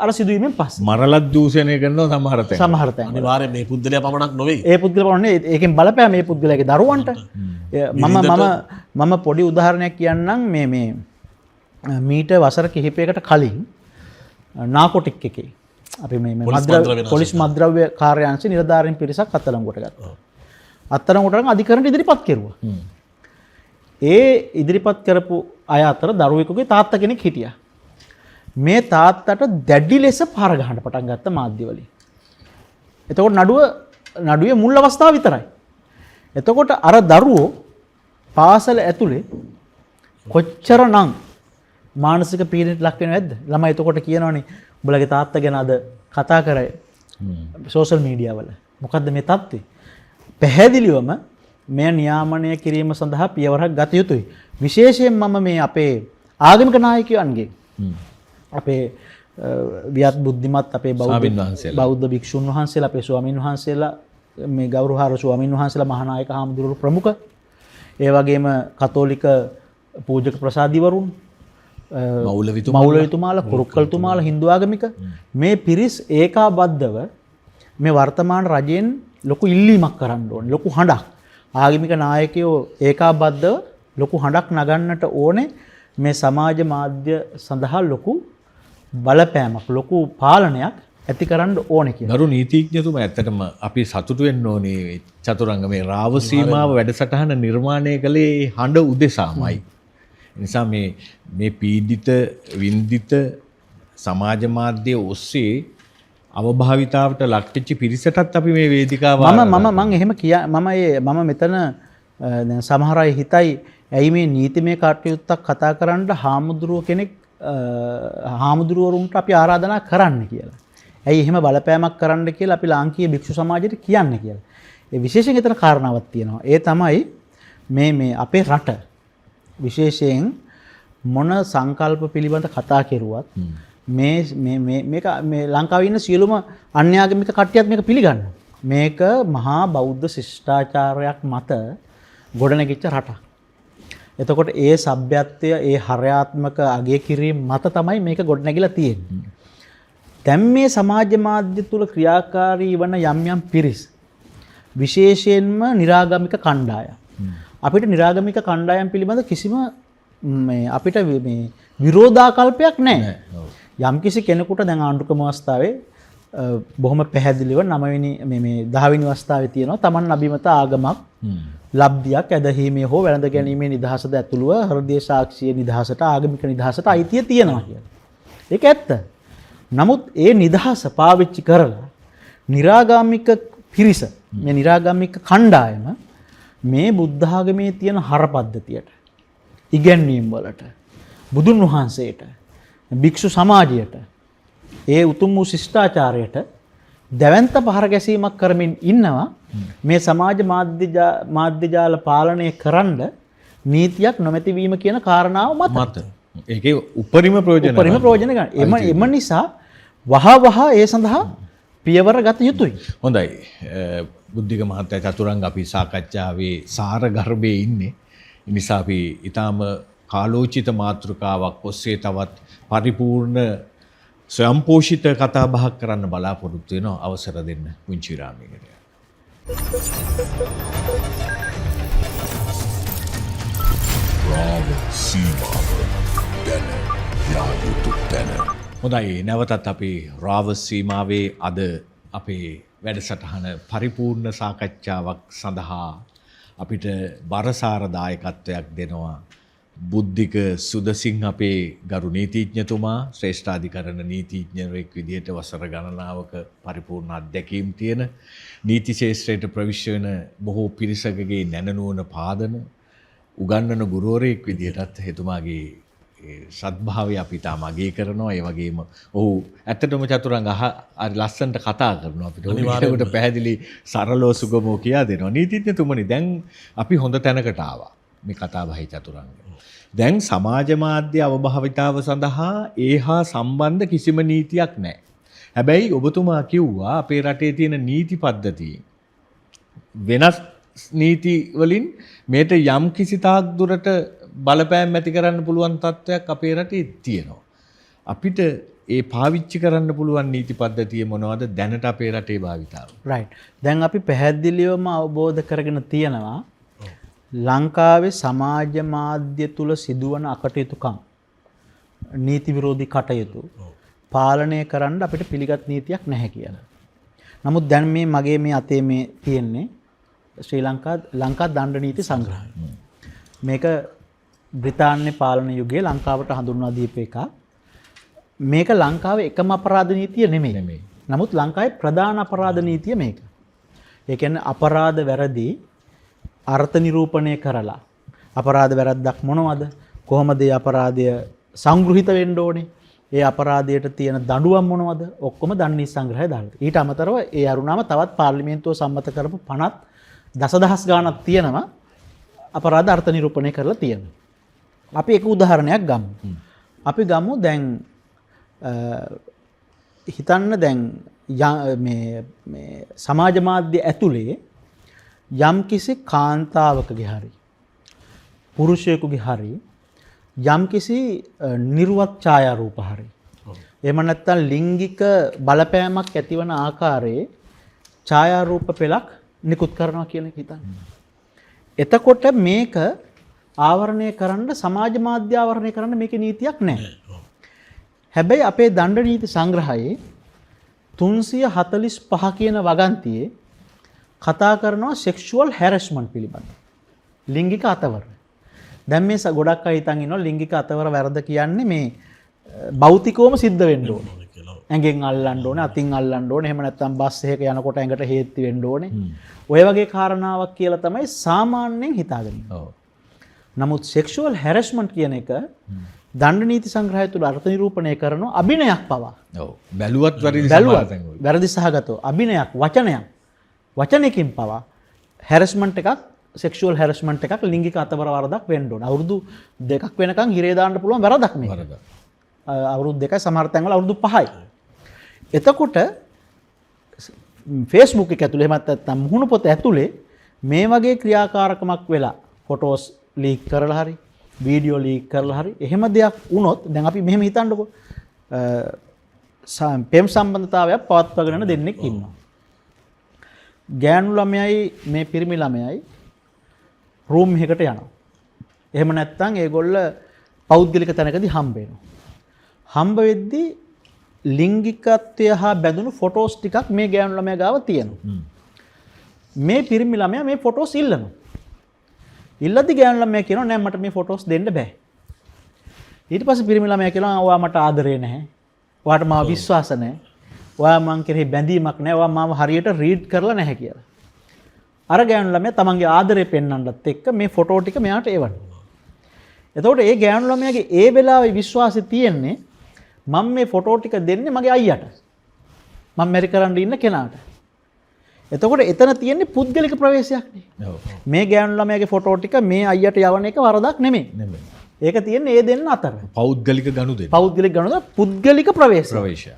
අර සිදුවීමෙන් පස්සේ. මරලත් දූෂණය කරනවා සමහර තැන්. සමහර තැන්. අනිවාර්යයෙන් මේ පුද්ගලයා පමණක් නොවේ. ඒ පුද්ගලයා පමණක් නෙවෙයි, ඒකෙන් බලපෑම මේ පුද්ගලයාගේ දරුවන්ට. මම මම මම පොඩි උදාහරණයක් කියන්නම්. මේ මේ මීට වසර කිහිපයකට කලින් නාකොටික් එකේ අපි මේ පොලිස් මත්ද්‍රව්‍ය කාර්යාංශයේ නිලධාරීන් පිරිසක් අත්අඩංගුවට ගත්තා. අත්අඩංගුවට අරන් අධිකරණයට ඉදිරිපත් කෙරුවා. ඒ ඉදිරිපත් කරපු අය අතර දරුවෙකුගේ තාත්තා කෙනෙක් හිටියා. මේ තාත්තට දැඩි ලෙස පාර ගහන්න පටන් ගත්ත මාධ්‍ය වලින්. එතකොට නඩුවේ මුල් අවස්ථාව විතරයි. එතකොට අර දරුවෝ පාසල ඇතුලේ කොච්චරනම් මානසික පීඩනයට ලක් වෙනවද නැද්ද? ළමයි එතකොට කියනවනේ උඹලගේ තාත්තා ගැන අද කතා කරේ සෝෂල් මීඩියා වල. මොකද්ද මේ තත්ත්වය? පැහැදිලිවම මෙය නියාමනය කිරීම සඳහා පියවරක් ගත යුතුයි. විශේෂයෙන් මම මේ අපේ ආගමික නායකයන්ගේ අපේ වියත් බුද්ධිමත් අපේ බෞද්ධ භික්ෂුන් වහන්සේලා, අපේ ස්වාමීන් වහන්සේලා, මේ ගෞරවහාර ස්වාමීන් වහන්සේලා, මහානායක හාමුදුරුවෝ ප්‍රමුඛ, ඒ වගේම කතෝලික පූජක ප්‍රසාදිවරුන්, මෞලවිතුමාලා, කුරුක්කල්තුමාලා, හින්දු ආගමික මේ පිරිස් ඒකාබද්ධව මේ වර්තමාන රජයෙන් ලොකු ඉල්ලීමක් කරන්න ඕනේ. ලොකු හඬක්. ආගමික නායකයෝ ඒකාබද්ධව ලොකු හඬක් නගන්නට ඕනේ මේ සමාජ මාධ්‍ය සඳහා ලොකු බලපෑමක්, ලොකු පාලනයක් ඇති කරන්න ඕනේ කියලා. ගරු නීතිඥතුමා, ඇත්තටම අපි සතුටු වෙන්න ඕනේ චතුරංග මේ රාව සීමාව වැඩසටහන නිර්මාණය කළේ හඬ උදෙසාමයි. නිසා මේ මේ පීඩිත වින්දිත සමාජ මාධ්‍ය ඔස්සේ අවභාවිතාවට ලක්වෙච්ච පිරිසටත් අපි මේ වේදිකාව මම මම මං එහෙම කියා මම ඒ මම මෙතන දැන් සමහර අය හිතයි ඇයි මේ නීතිමය කටයුත්තක් කතා කරන්න හාමුදුරුව කෙනෙක් හාමුදුරුවරුන්ට අපි ආරාධනා කරන්න කියලා. ඇයි එහෙම බලපෑමක් කරන්න කියලා අපි ලාංකීය භික්ෂු සමාජයට කියන්නේ කියලා. ඒ විශේෂයෙන් එතන කාරණාවක් තියෙනවා. ඒ තමයි මේ මේ අපේ රට විශේෂයෙන් මොන සංකල්ප පිළිබඳ කතා කෙරුවත් මේ මේ මේ මේක මේ ලංකාවේ ඉන්න සියලුම අන්‍යාගමික කට්ටියත් මේක පිළිගන්නවා. මේක මහා බෞද්ධ ශිෂ්ටාචාරයක් මත ගොඩනැගිච්ච රටක්. එතකොට ඒ සભ્યත්වය, ඒ හරයාත්මක අගය කිරීම මත තමයි මේක ගොඩනැගිලා තියෙන්නේ. දැන් මේ සමාජ මාධ්‍ය තුල ක්‍රියාකාරී වන යම් යම් පිරිස්, විශේෂයෙන්ම නිරාගමික කණ්ඩායම්. අපිට නිරාගමික කණ්ඩායම් පිළිබඳ කිසිම මේ අපිට මේ විරෝධාකල්පයක් නැහැ. යම් කිසි කෙනෙකුට දැන් ආණ්ඩුක්‍රම අවස්ථාවේ බොහොම පැහැදිලිව 9 වෙනි මේ මේ 10 වෙනි අවස්ථාවේ තියෙනවා තමන් අභිමත ආගමක් ලබ්ධියක් ඇදහිීමේ හෝ වැළඳ ගැනීමේ නිදහසද ඇතුළුව හෘදය සාක්ෂියේ නිදහසට ආගමික නිදහසට අයිතිය තියෙනවා කියලා. ඒක ඇත්ත. නමුත් ඒ නිදහස පාවිච්චි කරලා නිරාගමික පිරිස, මේ නිරාගමික කණ්ඩායම මේ බුද්ධ ආගමේ තියෙන හර පද්ධතියට, ඉගැන්වීම් වලට, බුදුන් වහන්සේට, භික්ෂු සමාජයට, ඒ උතුම් වූ ශිෂ්ටාචාරයට දැවැන්ත පහර ගැසීමක් කරමින් ඉන්නවා. මේ සමාජ මාධ්‍ය ජාල පාලනය කරන්න නීතියක් නොමැති වීම කියන කාරණාව මත. ඒකේ උපරිම ප්‍රයෝජන උපරිම ප්‍රයෝජන ගන්න. එම නිසා වහ වහ ඒ සඳහා පියවර ගත යුතුයි. හොඳයි. බුද්ධික මහත්තයා, චතුරංග, අපි සාකච්ඡාවේ සාර ගර්භයේ ඉන්නේ. ඒ නිසා අපි ඊටාම කාලෝචිත මාතෘකාවක් ඔස්සේ තවත් පරිපූර්ණ ස්වයංපෝෂිත කතා බහක් කරන්න බලාපොරොත්තු වෙනවා. අවසර දෙන්න පුංචි විරාමයකට. රාව සීමාව දැන යා යුතු තැන. හොඳයි, නැවතත් අපි රාව සීමාවේ අද අපේ වැඩසටහන පරිපූර්ණ සාකච්ඡාවක් සඳහා අපිට බරසාර දායකත්වයක් දෙනවා බුද්ධික සුදසිංහ අපේ ගරු නීතිඥතුමා, ශ්‍රේෂ්ඨාධිකරණ නීතිඥවරයෙක් විදිහට වසර ගණනාවක පරිපූර්ණ අත්දැකීම් තියෙන, නීති ක්ෂේත්‍රයට ප්‍රවිශ්‍ය වෙන බොහෝ පිරිසකගේ නැනනුවන පාදන උගන්වන ගුරුවරයෙක් විදිහටත් එතුමාගේ සද්භාවය අපි තාම අගය කරනවා. ඒ වගේම ඔහු ඇත්තටම චතුරංග හරි ලස්සනට කතා කරනවා අපිට. ඔහුට පැහැදිලි සරලව සුගමව කියා දෙනවා. නීතිඥතුමනි, දැන් අපි හොඳ තැනකට ආවා මේ කතා බහේ චතුරංග. දැන් සමාජ මාධ්‍ය අවභාවිතාව සඳහා ඒ හා සම්බන්ධ කිසිම නීතියක් නැහැ. හැබැයි ඔබතුමා කිව්වා අපේ රටේ තියෙන නීති පද්ධතිය වෙනස් නීති වලින් මේට යම් කිසි තාක් දුරට බලපෑම් ඇති කරන්න පුළුවන් තත්ත්වයක් අපේ රටේ තියෙනවා. අපිට ඒ පාවිච්චි කරන්න පුළුවන් නීති පද්ධතිය මොනවද දැනට අපේ රටේ භාවිතාව? රයිට්. දැන් අපි පැහැදිලිවම අවබෝධ කරගෙන තියෙනවා ලංකාවේ සමාජ මාධ්‍ය තුල සිදුවන අකටයුතුකම්, නීති විරෝධී කටයුතු පාලනය කරන්න අපිට පිළිගත් නීතියක් නැහැ කියලා. නමුත් දැන් මේ මගේ මේ අතේ මේ තියෙන්නේ ශ්‍රී ලංකා දණ්ඩ නීති සංග්‍රහය. මේක බ්‍රිතාන්‍ය පාලන යුගයේ ලංකාවට හඳුන්වා දීපු එකක්. මේක ලංකාවේ එකම අපරාධ නීතිය නෙමෙයි. නමුත් ලංකාවේ ප්‍රධාන අපරාධ නීතිය මේක. ඒ කියන්නේ අපරාධ වැරදි අර්ථ නිරූපණය කරලා අපරාධ වැරද්දක් මොනවද, කොහොමද ඒ අපරාධය සංග්‍රහිත වෙන්න ඕනේ, ඒ අපරාධයට තියෙන දඬුවම් මොනවද, ඔක්කොම දණ්ඩ නීති සංග්‍රහය දාලා. ඊට අමතරව ඒ අරුණාම තවත් පාර්ලිමේන්තුව සම්මත කරපු පනත් දසදහස් ගාණක් තියෙනවා අපරාධ අර්ථ නිරූපණය කරලා තියෙනවා. අපි එක උදාහරණයක් ගමු. අපි ගමු දැන් හිතන්න දැන් මේ මේ සමාජ මාධ්‍ය ඇතුලේ යම්කිසි කාන්තාවකගේ හරි පුරුෂයෙකුගේ හරි යම්කිසි නිර්වත් ඡායාරූප හරි එහෙම නැත්නම් ලිංගික බලපෑමක් ඇතිවන ආකාරයේ ඡායාරූප පෙළක් නිකුත් කරනවා කියන එක හිතන්න. එතකොට මේක ආවරණය කරන්න සමාජ මාධ්‍ය ආවරණය කරන්න මේකේ නීතියක් නැහැ. හැබැයි අපේ දණ්ඩ නීති සංග්‍රහයේ 345 කියන වගන්තියේ කතා කරනවා සෙක්ෂුවල් හැරස්මන්ට් පිළිබඳ. ලිංගික අතවර. දැන් මේ ගොඩක් අය හිතන් ඉන්නවා ලිංගික අතවර වැරද්ද කියන්නේ මේ භෞතිකවම සිද්ධ වෙන්න ඕනේ. ඇඟෙන් අල්ලන්න ඕනේ, අතින් අල්ලන්න ඕනේ, එහෙම නැත්නම් බස් එකක යනකොට ඇඟට හේත්ති වෙන්න ඕනේ. ඔය වගේ කාරණාවක් කියලා තමයි සාමාන්‍යයෙන් හිතාගෙන ඉන්නේ. නමුත් සෙක්ෂුවල් හැරස්මන්ට් කියන එක දණ්ඩ නීති සංග්‍රහය තුළ අර්ථ නිරූපණය කරන අභිනයක් පවා. ඔව්. බැලුවත් වැරදි බැලුවත් වැරදි සහගතව අභිනයක්, වචනයක්, වචනයකින් පවා හැරස්මන්ට් එකක්, සෙක්ෂුවල් හැරස්මන්ට් එකක්, ලිංගික අතවර වරදක් වෙන්න ඕන. අවුරුදු 2ක් වෙනකන් හිරේ දාන්න පුළුවන් වැරදක් මේක. වරදක්. අවුරුදු 2යි සමහර තැන්වල අවුරුදු 5යි. එතකොට Facebook එක ඇතුලේ එහෙමත් නැත්නම් මුහුණු පොත ඇතුලේ මේ වගේ ක්‍රියාකාරකමක් වෙලා ෆොටෝස් ලීක් කරලා හරි වීඩියෝ ලීක් කරලා හරි එහෙම දෙයක් වුණොත් දැන් අපි මෙහෙම හිතන්නකෝ, පෙම් සම්බන්ධතාවයක් පවත්වාගෙන යන දෙන්නෙක් ඉන්නවා. ගෑනු ළමයයි මේ පිරිමි ළමයයි රූම් එකකට යනවා. එහෙම නැත්නම් ඒගොල්ල පෞද්ගලික තැනකදී හම්බ වෙනවා. හම්බ වෙද්දී ලිංගිකත්වය හා බැඳුණු ෆොටෝස් ටිකක් මේ ගෑනු ළමයා ගාව තියෙනවා. මේ පිරිමි ළමයා මේ ෆොටෝස් ඉල්ලනවා. ඉල්ලද්දි ගෑනු ළමයා කියනවා නෑ මට මේ ෆොටෝස් දෙන්න බෑ. ඊට පස්සේ පිරිමි ළමයා කියනවා ඔයා මට ආදරේ නැහැ. ඔයාට මාව විශ්වාස නැහැ. ඔයා මං කෙරෙහි බැඳීමක් නැහැ. ඔයා මාව හරියට රීඩ් කරලා නැහැ කියලා. අර ගෑනු ළමයා තමන්ගේ ආදරේ පෙන්වන්නත් එක්ක මේ ෆොටෝ ටික මෙයාට එවනවා. එතකොට ඒ ගෑනු ළමයාගේ ඒ වෙලාවේ විශ්වාසය තියෙන්නේ මම මේ ෆොටෝ ටික දෙන්නේ මගේ අයියට. මම මැරි කරන්න ඉන්න කෙනාට. එතකොට එතන තියෙන්නේ පුද්ගලික ප්‍රවේශයක් නේ. මේ ගෑනු ළමයාගේ ෆොටෝ ටික මේ අයියට යවන එක වරදක් නෙමෙයි. ඒක තියෙන්නේ ඒ දෙන්න අතර. පෞද්ගලික ගනුදෙනු. පෞද්ගලික ගනුදෙනු, පුද්ගලික ප්‍රවේශය.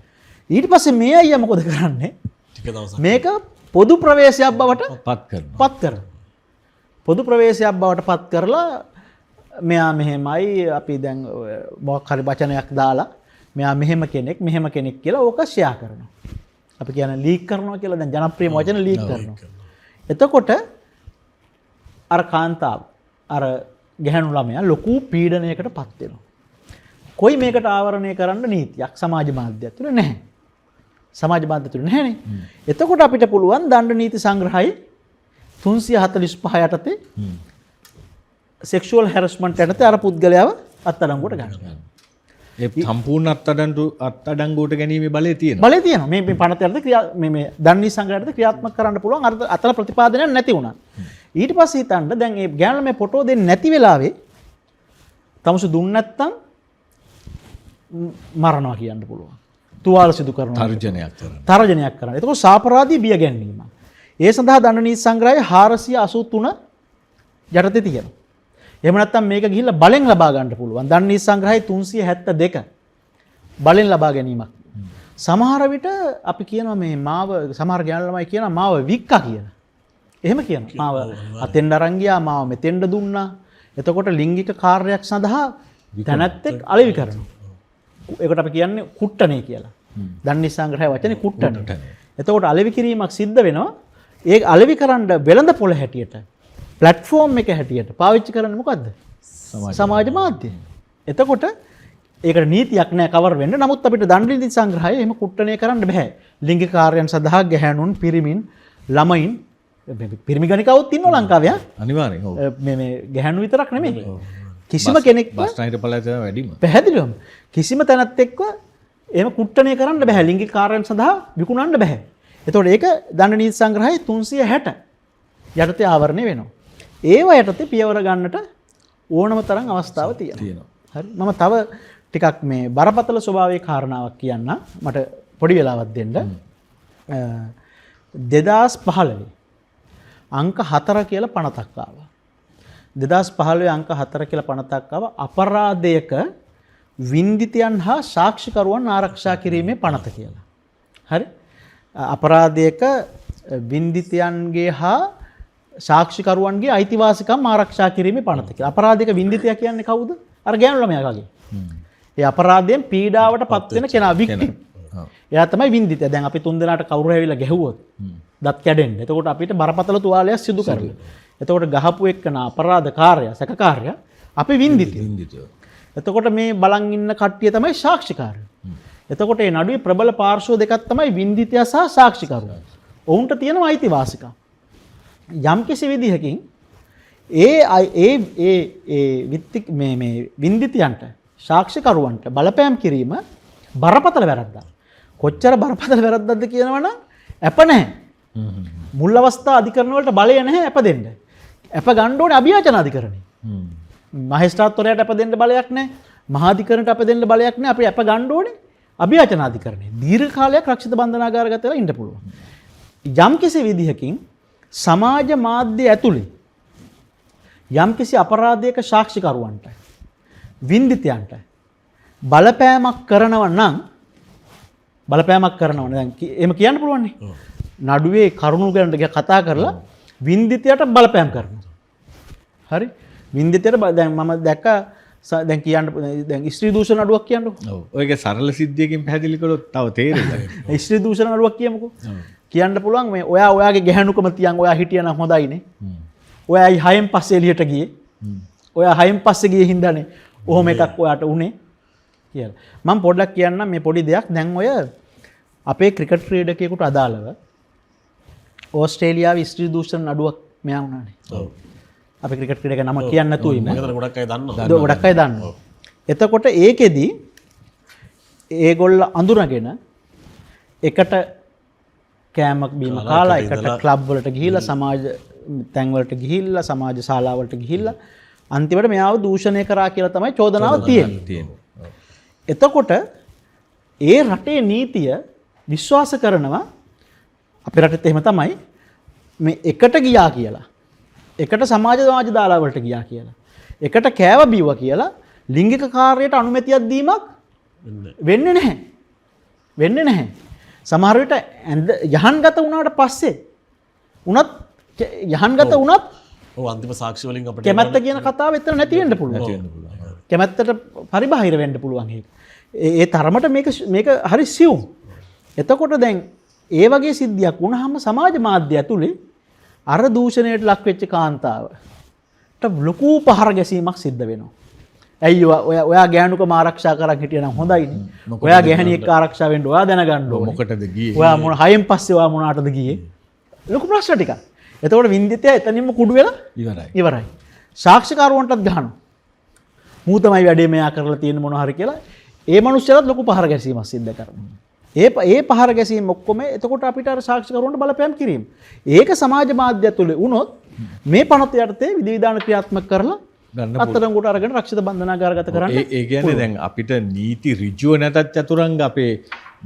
ඊට පස්සේ මේ අයියා මොකද කරන්නේ? ටික දවසක් මේක පොදු ප්‍රවේශයක් බවට පත් කරනවා. පත් කරනවා. පොදු ප්‍රවේශයක් බවට පත් කරලා මෙයා මෙහෙමයි අපි දැන් මොකක් හරි වචනයක් දාලා මෙයා මෙහෙම කෙනෙක් මෙහෙම කෙනෙක් කියලා ඕක ෂෙයා කරනවා. අපි කියන්නේ ලීක් කරනවා කියලා. දැන් ජනප්‍රියම වචන ලීක් කරනවා. එතකොට අර කාන්තාව අර ගැහැණු ළමයා ලොකු පීඩනයකට පත් වෙනවා. කොයි මේකට ආවරණය කරන්න නීතියක් සමාජ මාධ්‍යයක් තුළ නැහැ. සමාජ මාධ්‍ය තුළ නැහැනේ. එතකොට අපිට පුළුවන් දණ්ඩ නීති සංග්‍රහයේ 345 යටතේ සෙක්ෂුවල් හැරස්මන්ට් යටතේ අර පුද්ගලයාව අත්අඩංගුවට ගන්න. ඒ සම්පූර්ණ අත්අඩංගුවට ගැනීමේ බලය තියෙනවා. බලය තියෙනවා. මේ මේ පනත යටතේ ක්‍රියා මේ මේ දණ්ඩ නීති සංග්‍රහය යටතේ ක්‍රියාත්මක කරන්න පුළුවන්. අර අතන ප්‍රතිපාදනයක් නැති වුණා. ඊට පස්සේ හිතන්න දැන් මේ ගෑනු ළමයා ෆොටෝ දෙන්නේ නැති වෙලාවේ තමුසු දුන්න නැත්තම් මරනවා කියන්න පුළුවන්. තුවාල සිදු කරනවා. තර්ජනයක් කරනවා. තර්ජනයක් කරනවා. එතකොට සාපරාධී බිය ගැනීම. ඒ සඳහා දණ්ඩ නීති සංග්‍රහයේ 483 යටතේ තියෙනවා. එහෙම නැත්නම් මේක ගිහිල්ලා බලෙන් ලබා ගන්න පුළුවන්. දණ්ඩ නීති සංග්‍රහයේ 372 බලෙන් ලබා ගැනීමක්. සමහර විට අපි කියනවා මේ මාව සමහර ගෑනු ළමයි කියනවා මාව වික්කා කියලා. එහෙම කියනවා. මාව අතෙන්ඩ අරන් ගියා, මාව මෙතෙන්ඩ දුන්නා. එතකොට ලිංගික කාර්යයක් සඳහා තැනැත්තෙක් අලෙවි කරනවා. ඒකට අපි කියන්නේ කුට්ටනේ කියලා. දණ්ඩ නීති සංග්‍රහය වචනේ කුට්ටනේ. එතකොට අලෙවි කිරීමක් සිද්ධ වෙනවා. ඒ අලෙවි කරන්න වෙළඳ පොළ හැටියට ප්ලැට්ෆෝම් එක හැටියට පාවිච්චි කරන්නේ මොකද්ද? සමාජ මාධ්‍ය. එතකොට ඒකට නීතියක් නෑ කවර් වෙන්න. නමුත් අපිට දණ්ඩ නීති සංග්‍රහය එහෙම කුට්ටණය කරන්න බෑ. ලිංගික කාර්යයන් සඳහා ගැහැණුන්, පිරිමින්, ළමයින්, පිරිමි ගණිකාවොත් ඉන්නවා ලංකාවේ. අනිවාර්යෙන්. ඔව්. මේ මේ ගැහැණු විතරක් නෙමෙයි. කිසිම කෙනෙක්ව බස්නාහිර පළාතේ තමයි වැඩිම. පැහැදිලිවම කිසිම තැනත් එක්ක එහෙම කුට්ටණය කරන්න බෑ. ලිංගික කාර්යයන් සඳහා විකුණන්න බෑ. එතකොට ඒක දණ්ඩ නීති සංග්‍රහයේ 360 යටතේ ආවරණය වෙනවා. ඒව යටතේ පියවර ගන්නට ඕනම තරම් අවස්ථාව තියෙනවා. හරි. මම තව ටිකක් මේ බරපතල ස්වභාවයේ කාරණාවක් කියන්න. මට පොඩි වෙලාවක් දෙන්න. 2015 අංක 4 කියලා පනතක් ආවා. 2015 අංක 4 කියලා පනතක් ආවා. අපරාධයක වින්දිතයන් හා සාක්ෂිකරුවන් ආරක්ෂා කිරීමේ පනත කියලා. හරි. අපරාධයක වින්දිතයන්ගේ හා සාක්ෂිකරුවන්ගේ අයිතිවාසිකම් ආරක්ෂා කිරීමේ පනත කියලා. අපරාධයක වින්දිතයා කියන්නේ කවුද? අර ගෑනු ළමයා වගේ. ඒ අපරාධයෙන් පීඩාවට පත් වෙන කෙනා, වික්ටිම්. එයා තමයි වින්දිතයා. දැන් අපි තුන් දෙනාට කවුරු ඇවිල්ලා ගැහුවොත් දත් කැඩෙන්න. එතකොට අපිට බරපතල තුවාලයක් සිදු කරනවා. එතකොට ගහපු එක්කන අපරාධකාරයා, සැකකාරයා අපි වින්දිතයෝ. එතකොට මේ බලන් ඉන්න කට්ටිය තමයි සාක්ෂිකාරයෝ. එතකොට මේ නඩුවේ ප්‍රබල පාර්ශ්ව දෙකක් තමයි වින්දිතයා සහ සාක්ෂිකරුවා. ඔවුන්ට තියෙන අයිතිවාසිකම්. යම්කිසි විදිහකින් ඒ ඒ ඒ ඒ විත්ති මේ මේ වින්දිතයන්ට සාක්ෂිකරුවන්ට බලපෑම් කිරීම බරපතල වැරද්දක්. කොච්චර බරපතල වැරද්දක්ද කියනවනම් ඇප නැහැ. මුල් අවස්ථා අධිකරණ වලට බලය නැහැ ඇප දෙන්න. ඇප ගන්න ඕනේ අභියාචන අධිකරණේ. මහේස්ත්‍රාත්වරයාට ඇප දෙන්න බලයක් නැහැ. මහාධිකරණයට ඇප දෙන්න බලයක් නැහැ. අපි ඇප ගන්න ඕනේ අභියාචන අධිකරණේ. දීර්ඝ කාලයක් රක්ෂිත බන්ධනාගාරගත වෙලා ඉන්න පුළුවන්. යම්කිසි විදිහකින් සමාජ මාධ්‍ය ඇතුලේ යම්කිසි අපරාධයක සාක්ෂිකරුවන්ට වින්දිතයන්ට බලපෑමක් කරනවා නම් දැන් එහෙම කියන්න පුළුවන් නේ. නඩුවේ කරුණු ගැන කතා කරලා වින්දිතයට බලපෑම් කරනවා. හරි? වින්දිතයට දැන් මම දැක්ක දැන් කියන්න දැන් ස්ත්‍රී දූෂණ නඩුවක් කියන්නකෝ. ඔව්. ඔයක සරල සිද්ධියකින් පැහැදිලි කළොත් තව තේරෙයි. ස්ත්‍රී දූෂණ නඩුවක් කියමුකෝ. කියන්න පුළුවන් මේ ඔයා ඔයාගේ ගැහැණුකම තියන් ඔයා හිටියනම් හොඳයිනේ. ඔයා ඇයි 6න් පස්සේ එළියට ගියේ? ඔයා 6න් පස්සේ ගියේ හින්දානේ ඔහොම එකක් ඔයාට උනේ කියලා. මම පොඩ්ඩක් කියන්නම් මේ පොඩි දෙයක්. දැන් ඔය අපේ ක්‍රිකට් ක්‍රීඩකයෙකුට අදාළව ඕස්ට්‍රේලියාවේ ස්ත්‍රී දූෂණ නඩුවක් මෙයා වුණානේ. ඔව්. අපේ ක්‍රිකට් ක්‍රීඩක නම කියන්න නැතුව ඉන්න. මම හිතන්නේ ගොඩක් අය දන්නවා. ගොඩක් අය දන්නවා. එතකොට ඒකෙදි ඒගොල්ල අඳුනගෙන එකට කෑමක් බීම කාලා එකට ක්ලබ් වලට ගිහිල්ලා සමාජ තැන් වලට ගිහිල්ලා සමාජ ශාලා වලට ගිහිල්ලා අන්තිමට මෙයාව දූෂණය කරා කියලා තමයි චෝදනාව තියෙන්නේ. එතකොට ඒ රටේ නීතිය විශ්වාස කරනවා අපේ රටෙත් එහෙම තමයි මේ එකට ගියා කියලා එකට සමාජ දාලා වලට ගියා කියලා එකට කෑව බීවා කියලා ලිංගික කාර්යයට අනුමැතියක් දීමක් වෙන්නේ නැහැ. වෙන්නේ නැහැ. සමහර විට යහන්ගත වුණාට පස්සේ උනත් යහන්ගත වුණත් ඔව් අන්තිම සාක්ෂි වලින් අපිට කැමැත්ත කියන කතාව එතන නැති වෙන්න පුළුවන්. කැමැත්තට පරිබාහිර වෙන්න පුළුවන් ඒක. ඒ තරමට මේක හරි සියුම්. එතකොට දැන් ඒ වගේ සිද්ධියක් වුණාම සමාජ මාධ්‍ය ඇතුලේ අර දූෂණයට ලක් වෙච්ච කාන්තාවට ලොකු පහර ගැසීමක් සිද්ධ වෙනවා. ඇයි ඔයා ගෑනුකම ආරක්ෂා කරන් හිටියා නම් හොඳයිනේ. ඔයා ගැහණියෙක් ආරක්ෂා වෙන්න ඔයා දැනගන්න ඕනේ. මොකටද ගියේ? ඔයා මොන හයෙන් පස්සේ ඔයා මොනාටද ගියේ? ලොකු ප්‍රශ්න ටිකක්. එතකොට වින්දිතයා එතනින්ම කුඩු වෙලා ඉවරයි. සාක්ෂිකාරුවන්ටත් ගහනවා. මූ තමයි වැඩේ මෙයා කරලා තියෙන මොන හරි කියලා. ඒ මනුස්සයලත් ලොකු පහර ගැසීමක් සිද්ධ කරනවා. ඒ පහර ගැසීම ඔක්කොම එතකොට අපිට අර සාක්ෂිකරුවන්ට බලපෑම් කිරීම. ඒක සමාජ මාධ්‍ය තුළ වුණොත් මේ පනත යටතේ විධි විධාන ක්‍රියාත්මක කරලා අත්අඩංගුවට අරගෙන රක්ෂිත බන්ධනාගාරගත කරන්න. ඒ කියන්නේ දැන් අපිට නීති ඍජුව නැතත් චතුරංග අපේ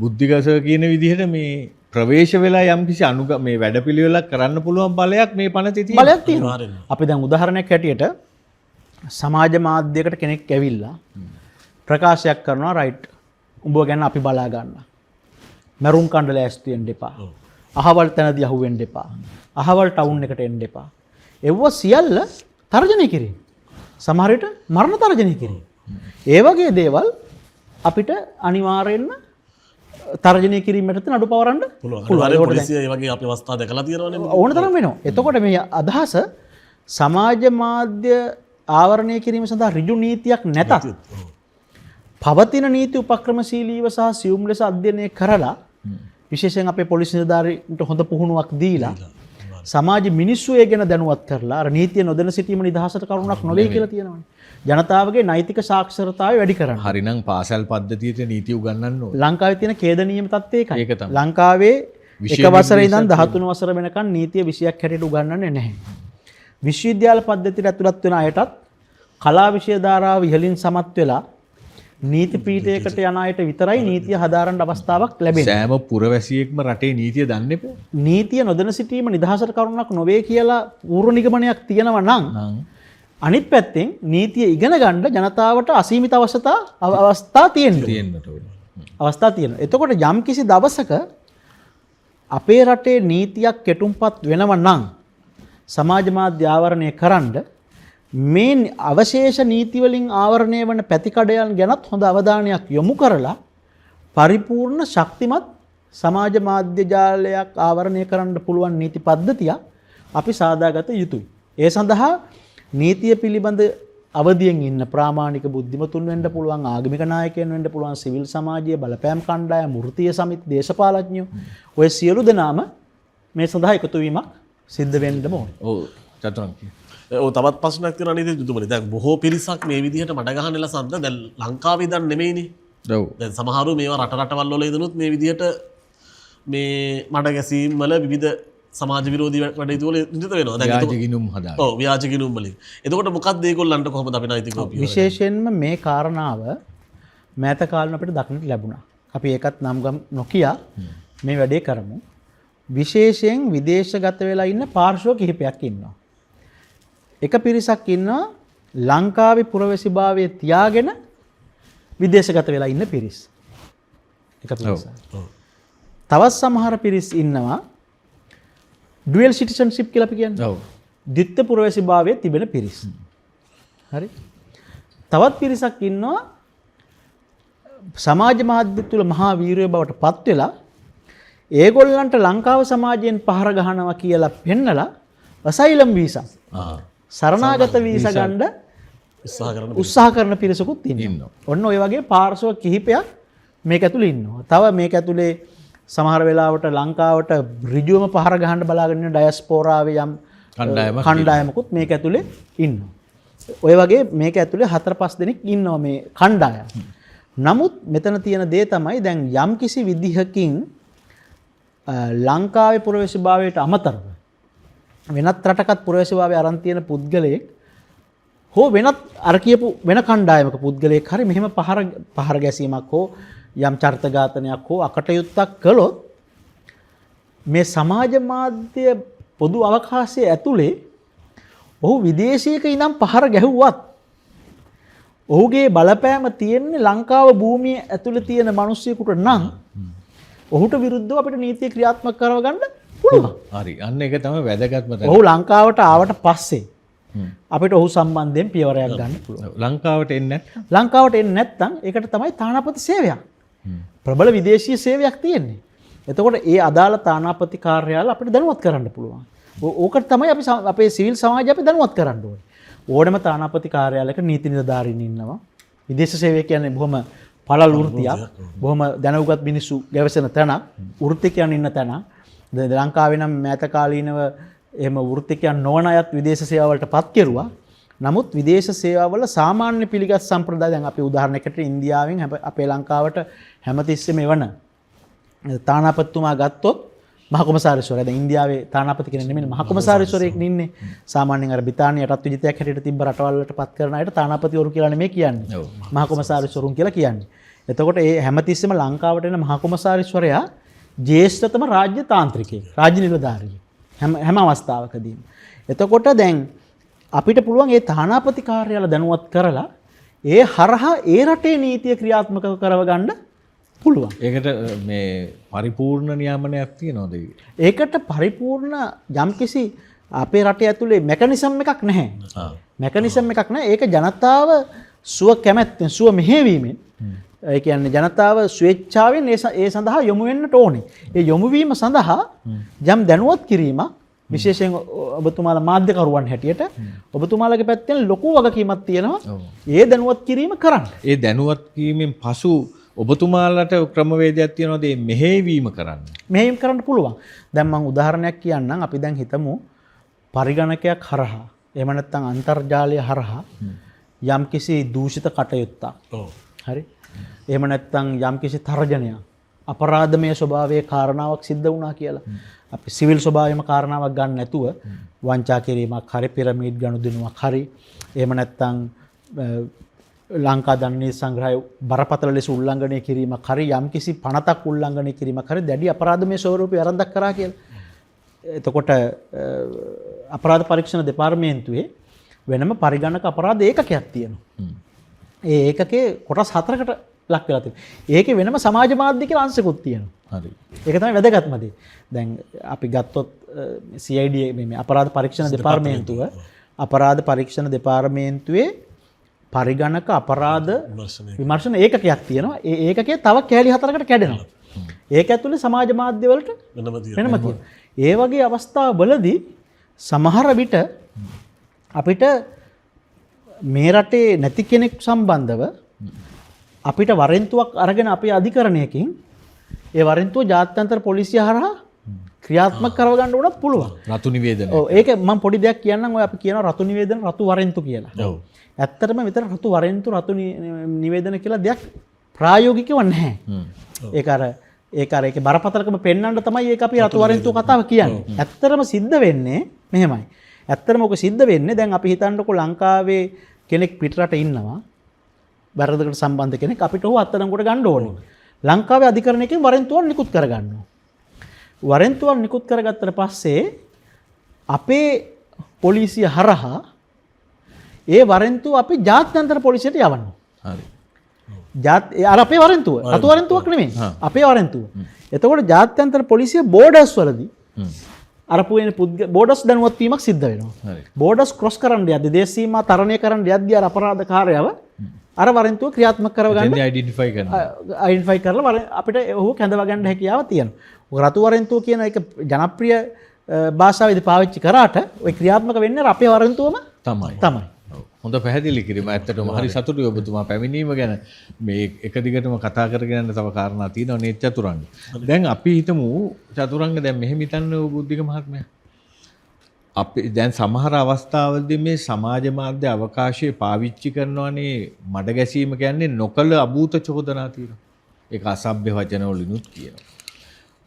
බුද්ධිගස කියන විදිහට මේ ප්‍රවේශ වෙලා යම්කිසි මේ වැඩපිළිවෙලක් කරන්න පුළුවන් බලයක් මේ පනතේ තියෙනවා. බලයක් තියෙනවා. අපි දැන් උදාහරණයක් හැටියට සමාජ මාධ්‍යයකට කෙනෙක් ඇවිල්ලා ප්‍රකාශයක් කරනවා, රයිට් උඹ ගැන අපි බලා ගන්න. මැරුම් කණ්ඩ ලෑස්ති වෙන්න එපා. අහවල් තැනදී අහුවෙන්න එපා. අහවල් ටවුන් එකට එන්න එපා. ඒව සියල්ල තර්ජනය කිරීම. සමහර විට මරණ තර්ජනය කිරීම. ඒ වගේ දේවල් අපිට අනිවාර්යෙන්ම තර්ජනය කිරීමට නඩු පවරන්න පුළුවන්. පොලිසිය ඒ වගේ අපි අවස්ථා දැකලා තියෙනවනේ. ඕන තරම් වෙනවා. එතකොට මේ අදහස සමාජ මාධ්‍ය ආවරණය කිරීම සඳහා ඍජු නීතියක් නැතත් පවතින නීති උපක්‍රමශීලීව සහ සියුම් ලෙස අධ්‍යයනය කරලා විශේෂයෙන් අපේ පොලිස් නිලධාරීන්ට හොඳ පුහුණුවක් දීලා සමාජ මිනිස්සු ඒ ගැන දැනුවත් කරලා අර නීතිය නොදැන සිටීම නිදහසට කරුණක් නොවේ කියලා තියෙනවනේ. ජනතාවගේ නෛතික සාක්ෂරතාවය වැඩි කරන්න. හරිනම් පාසල් පද්ධතියට නීති උගන්වන්න ඕනේ. ලංකාවේ තියෙන ඛේදනීයම තත්ත්වය ඒකයි. ඒක තමයි. ලංකාවේ එක වසරේ ඉඳන් 13 වසර වෙනකන් නීතිය විෂයක් හැටියට උගන්වන්නේ නැහැ. විශ්වවිද්‍යාල පද්ධතියට ඇතුළත් වෙන අයටත් කලා විෂය ධාරාව ඉහළින් සමත් වෙලා නීති පීඨයකට යන අයට විතරයි නීතිය හදාරන්න අවස්ථාවක් ලැබෙන්නේ. සෑම පුරවැසියෙක්ම රටේ නීතිය දන්නේ නැහැ. නීතිය නොදැන සිටීම නිදහසට කරුණක් නොවේ කියලා පූර්ව නිගමනයක් තියෙනවා නම් අනිත් පැත්තෙන් නීතිය ඉගෙන ගන්න ජනතාවට අසීමිත අවස්ථා තියෙන්න ඕනේ. අවස්ථා තියෙනවා. එතකොට යම් කිසි දවසක අපේ රටේ නීතියක් කෙටුම්පත් වෙනවා නම් සමාජ මාධ්‍ය ආවරණය කරන්න මේ අවශේෂ නීති වලින් ආවරණය වන පැතිකඩයන් ගැනත් හොඳ අවධානයක් යොමු කරලා පරිපූර්ණ ශක්තිමත් සමාජ මාධ්‍ය ජාලයක් ආවරණය කරන්න පුළුවන් නීති පද්ධතියක් අපි සාදාගත යුතුයි. ඒ සඳහා නීතිය පිළිබඳ අවදියෙන් ඉන්න ප්‍රාමාණික බුද්ධිමතුන් වෙන්න පුළුවන්, ආගමික නායකයන් වෙන්න පුළුවන්, සිවිල් සමාජයේ බලපෑම් කණ්ඩායම්, වෘත්තීය සමිති, දේශපාලඥයෝ ඔය සියලු දෙනාම මේ සඳහා එකතු වීමක් සිද්ධ වෙන්න ඕනේ. ඔව් චතුරංග. ඔව් තවත් ප්‍රශ්නයක් තියෙනවා නේද යුතුමනි. දැන් බොහෝ පිරිසක් මේ විදිහට මඩ ගහන ලසන්ද දැන් ලංකාවේ ඉඳන් නෙමෙයිනේ. ඔව්. දැන් සමහරු මේවා රට රටවල් වල ඉඳනුත් මේ විදිහට මේ මඩ ගැසීම් වල විවිධ සමාජ විරෝධී වැඩ වල නිරත වෙනවා. දැන් ව්‍යාජ ගිණුම් හදාගෙන. ඔව් ව්‍යාජ ගිණුම් වලින්. එතකොට මොකක්ද ඒගොල්ලන්ට කොහොමද අපි නෛතිකව පියවර? විශේෂයෙන්ම මේ කාරණාව මෑත කාලෙම අපිට දක්නට ලැබුණා. අපි ඒකත් නම් ගම් නොකිය මේ වැඩේ කරමු. විශේෂයෙන් විදේශගත වෙලා ඉන්න පාර්ශ්ව කිහිපයක් ඉන්නවා. එක පිරිසක් ඉන්නවා ලංකාවේ පුරවැසිභාවය තියාගෙන විදේශගත වෙලා ඉන්න පිරිස්. එක පිරිසක්. තවත් සමහර පිරිස් ඉන්නවා ඩුවල් සිටිසන්ෂිප් කියලා අපි කියන්නේ. ඔව්. ද්විත්ව පුරවැසිභාවයේ තිබෙන පිරිස්. හරි. තවත් පිරිසක් ඉන්නවා සමාජ මාධ්‍ය තුළ මහා වීරයෝ බවට පත් වෙලා ඒගොල්ලන්ට ලංකාව සමාජයෙන් පහර ගහනවා කියලා පෙන්නලා අසයිලම් වීසා සරණාගත වීසා ගන්න උත්සාහ කරන පිරිසකුත් ඉන්නවා. ඔන්න ඔය වගේ පාර්ශ්ව කිහිපයක් මේක ඇතුලේ ඉන්නවා. තව මේක ඇතුලේ සමහර වෙලාවට ලංකාවට ඍජුවම පහර ගහන්න බලාගෙන ඉන්න ඩයස්පෝරාවේ යම් කණ්ඩායමකුත් මේක ඇතුලේ ඉන්නවා. ඔය වගේ මේක ඇතුලේ 4-5 දෙනෙක් ඉන්නවා මේ කණ්ඩායම. නමුත් මෙතන තියෙන දේ තමයි දැන් යම් කිසි විදිහකින් ලංකාවේ පුරවැසිභාවයට අමතරව වෙනත් රටකත් පුරවැසිභාවය අරන් තියෙන පුද්ගලයෙක් හෝ වෙනත් අර කියපු වෙන කණ්ඩායමක පුද්ගලයෙක් හරි මෙහෙම පහර ගැසීමක් හෝ යම් චරිත ඝාතනයක් හෝ අකටයුත්තක් කළොත් මේ සමාජ මාධ්‍ය පොදු අවකාශයේ ඇතුලේ ඔහු විදේශයක ඉඳන් පහර ගැහුවත් ඔහුගේ බලපෑම තියෙන්නේ ලංකාව භූමිය ඇතුලේ තියෙන මිනිස්සුයෙකුට නම් ඔහුට විරුද්ධව අපිට නීතිය ක්‍රියාත්මක කරව ගන්න පුළුවන්. හරි. අන්න ඒක තමයි වැදගත්ම තැන. ඔහු ලංකාවට ආවට පස්සේ අපිට ඔහු සම්බන්ධයෙන් පියවරයක් ගන්න පුළුවන්. ලංකාවට එන්නේ නැත්නම්? ලංකාවට එන්නේ නැත්නම් ඒකට තමයි තානාපති සේවයක්. ප්‍රබල විදේශීය සේවයක් තියෙන්නේ. එතකොට ඒ අදාළ තානාපති කාර්යාල අපිට දැනුවත් කරන්න පුළුවන්. ඕකට තමයි අපි අපේ සිවිල් සමාජය අපි දැනුවත් කරන්න ඕනේ. ඕනම තානාපති කාර්යාලයක නීති නිලධාරීන් ඉන්නවා. විදේශ සේවය කියන්නේ බොහොම පළල් වෘත්තියක්. බොහොම දැනුගත් මිනිස්සු ගැවසෙන තැනක්, වෘත්තිකයන් ඉන්න තැනක්. දැන් ලංකාවේ නම් මෑත කාලීනව එහෙම වෘත්තිකයන් නොවන අයත් විදේශ සේවාවලට පත් කෙරුවා. නමුත් විදේශ සේවාවල සාමාන්‍ය පිළිගත් සම්ප්‍රදාය දැන් අපි උදාහරණයකට ඉන්දියාවෙන් අපේ ලංකාවට හැමතිස්සෙම එවන තානාපතිතුමා ගත්තොත් මහ කොමසාරිස්වරයා. දැන් ඉන්දියාවේ තානාපති කෙනෙක් නෙමෙයි මහ කොමසාරිස්වරයෙක් ඉන්නේ. සාමාන්‍යයෙන් අර බ්‍රිතාන්‍ය යටත් විජිතයක් හැටියට තිබ්බ රටවල් වලට පත් කරන අයට තානාපතිවරු කියලා නෙමෙයි කියන්නේ. මහ කොමසාරිස්වරුන් කියලා කියන්නේ. එතකොට ඒ හැමතිස්සෙම ලංකාවට එන මහ කොමසාරිස්වරයා ජ්‍යෙෂ්ඨතම රාජ්‍ය තාන්ත්‍රිකයෙක්, රාජ්‍ය නිලධාරියෙක් හැම අවස්ථාවකදීම. එතකොට දැන් අපිට පුළුවන් ඒ තානාපති කාර්යාල දැනුවත් කරලා ඒ හරහා ඒ රටේ නීතිය ක්‍රියාත්මක කරව ගන්න පුළුවන්. ඒකට මේ පරිපූර්ණ නියාමනයක් තියනවද? ඒකට පරිපූර්ණ යම්කිසි අපේ රටේ ඇතුලේ මෙකැනිසම් එකක් නැහැ. මෙකැනිසම් එකක් නැහැ. ඒක ජනතාව සුව කැමැත්තෙන් සුව මෙහෙයවීමෙන්, ඒ කියන්නේ ජනතාව ස්වේච්ඡාවෙන් ඒ සඳහා යොමු වෙන්නට ඕනේ. ඒ යොමු වීම සඳහා යම් දැනුවත් කිරීමක් විශේෂයෙන් ඔබතුමාලා මාධ්‍යකරුවන් හැටියට ඔබතුමාලගේ පැත්තෙන් ලොකු වගකීමක් තියෙනවා. ඒ දැනුවත් කිරීම කරන්න. ඒ දැනුවත් කිරීමෙන් පසු ඔබතුමාලට ක්‍රමවේදයක් තියෙනවද මේ මෙහෙයවීම කරන්න? මෙහෙයවීම කරන්න පුළුවන්. දැන් මම උදාහරණයක් කියන්නම්. අපි දැන් හිතමු පරිගණකයක් හරහා එහෙම නැත්නම් අන්තර්ජාලය හරහා යම්කිසි දූෂිත කටයුත්තක්. හරි. එහෙම නැත්නම් යම්කිසි තර්ජනයක් අපරාධමය ස්වභාවයේ කාරණාවක් සිද්ධ වුණා කියලා. අපි සිවිල් ස්වභාවයේම කාරණාවක් ගන්න නැතුව වංචා කිරීමක් හරි, පිරමීඩ් ගනුදෙනුවක් හරි, එහෙම නැත්නම් ලංකා දණ්ඩනීති සංග්‍රහය බරපතල ලෙස උල්ලංඝනය කිරීමක් හරි, යම්කිසි පනතක් උල්ලංඝනය කිරීමක් හරි දැඩි අපරාධමය ස්වරූපයේ වැරද්දක් කරා කියලා. එතකොට අපරාධ පරීක්ෂණ දෙපාර්තමේන්තුවේ වෙනම පරිගණක අපරාධ ඒකකයක් තියෙනවා. ඒ ඒකකේ කොටස් 4කට ලක් වෙලා තියෙනවා. ඒකේ වෙනම සමාජ මාධ්‍ය කියලා අංශකුත් තියෙනවා. හරි. ඒක තමයි වැදගත්ම දේ. දැන් අපි ගත්තොත් CID මේ අපරාධ පරීක්ෂණ දෙපාර්තමේන්තුව, අපරාධ පරීක්ෂණ දෙපාර්තමේන්තුවේ පරිගණක අපරාධ විමර්ශන ඒකකයක් තියෙනවා. ඒ ඒකකයේ තව කෑලි 4කට කැඩෙනවා. ඒක ඇතුලේ සමාජ මාධ්‍ය වලට වෙනම තියෙනවා. ඒ වගේ අවස්ථාවලදී සමහර විට අපිට මේ රටේ නැති කෙනෙක් සම්බන්ධව අපිට වරෙන්තුවක් අරගෙන අපේ අධිකරණයකින් ඒ වරෙන්තුව ජාත්‍යන්තර පොලිසිය හරහා ක්‍රියාත්මක කරව ගන්න උනත් පුළුවන්. රතු නිවේදන. ඔව්, ඒක මම පොඩි දෙයක් කියන්නම්. ඔය අපි කියනවා රතු නිවේදන, රතු වරෙන්තු කියලා. ඔව්. ඇත්තටම මෙතන රතු වරෙන්තු, රතු නිවේදන කියලා දෙයක් ප්‍රායෝගිකව නැහැ. ඒක අර ඒකේ බරපතලකම පෙන්වන්න තමයි ඒක අපි රතු වරෙන්තු කතාව කියන්නේ. ඇත්තටම සිද්ධ වෙන්නේ මෙහෙමයි. ඇත්තටම ඔක සිද්ධ වෙන්නේ දැන් අපි හිතන්නකෝ ලංකාවේ කෙනෙක් පිටරට ඉන්නවා. වැරදකට සම්බන්ධ කෙනෙක් අපිට ඔහු අත්අඩංගුවට ගන්න ඕනේ. ලංකාවේ අධිකරණයකින් වරෙන්තුවක් නිකුත් කරගන්නවා. වරෙන්තුවක් නිකුත් කරගත්තට පස්සේ අපේ පොලිසිය හරහා ඒ වරෙන්තුව අපි ජාත්‍යන්තර පොලිසියට යවනවා. හරි. අර අපේ වරෙන්තුව රතු වරෙන්තුවක් නෙමෙයි. අපේ වරෙන්තුව. එතකොට ජාත්‍යන්තර පොලිසිය බෝඩර්ස් වලදී අර පුවෙන බෝඩර්ස් දැනුවත් වීමක් සිද්ධ වෙනවා. බෝඩර්ස් ක්‍රොස් කරන්න යද්දී, දේශ සීමා තරණය කරන්න යද්දී අර අපරාධකාරයව අර වරෙන්තුව ක්‍රියාත්මක කරව ගන්න අයිඩෙන්ටිෆයි කරනවා. අයිඩෙන්ටිෆයි කරලා අපිට ඔහු කැඳව ගන්න හැකියාව තියෙනවා. රතු වරෙන්තුව කියන එක ජනප්‍රිය භාෂාවේදී පාවිච්චි කරාට ඔය ක්‍රියාත්මක වෙන්නේ අපේ වරෙන්තුවම තමයි. හොඳ පැහැදිලි කිරීම. ඇත්තටම හරි සතුටුයි ඔබතුමා පැමිණීම ගැන. මේ එක දිගටම කතා කරගෙන යන්න තව කාරණා තියෙනවා නේ චතුරංග. දැන් අපි හිතමු චතුරංග, දැන් මෙහෙම හිතන්න බුද්ධික මහත්මයා. අපි දැන් සමහර අවස්ථාවලදී මේ සමාජ මාධ්‍ය අවකාශය පාවිච්චි කරනවානේ මඩ ගැසීම කියන්නේ නොකල අභූත චෝදනා තියෙනවා. ඒක අසභ්‍ය වචන වලිනුත් කියනවා.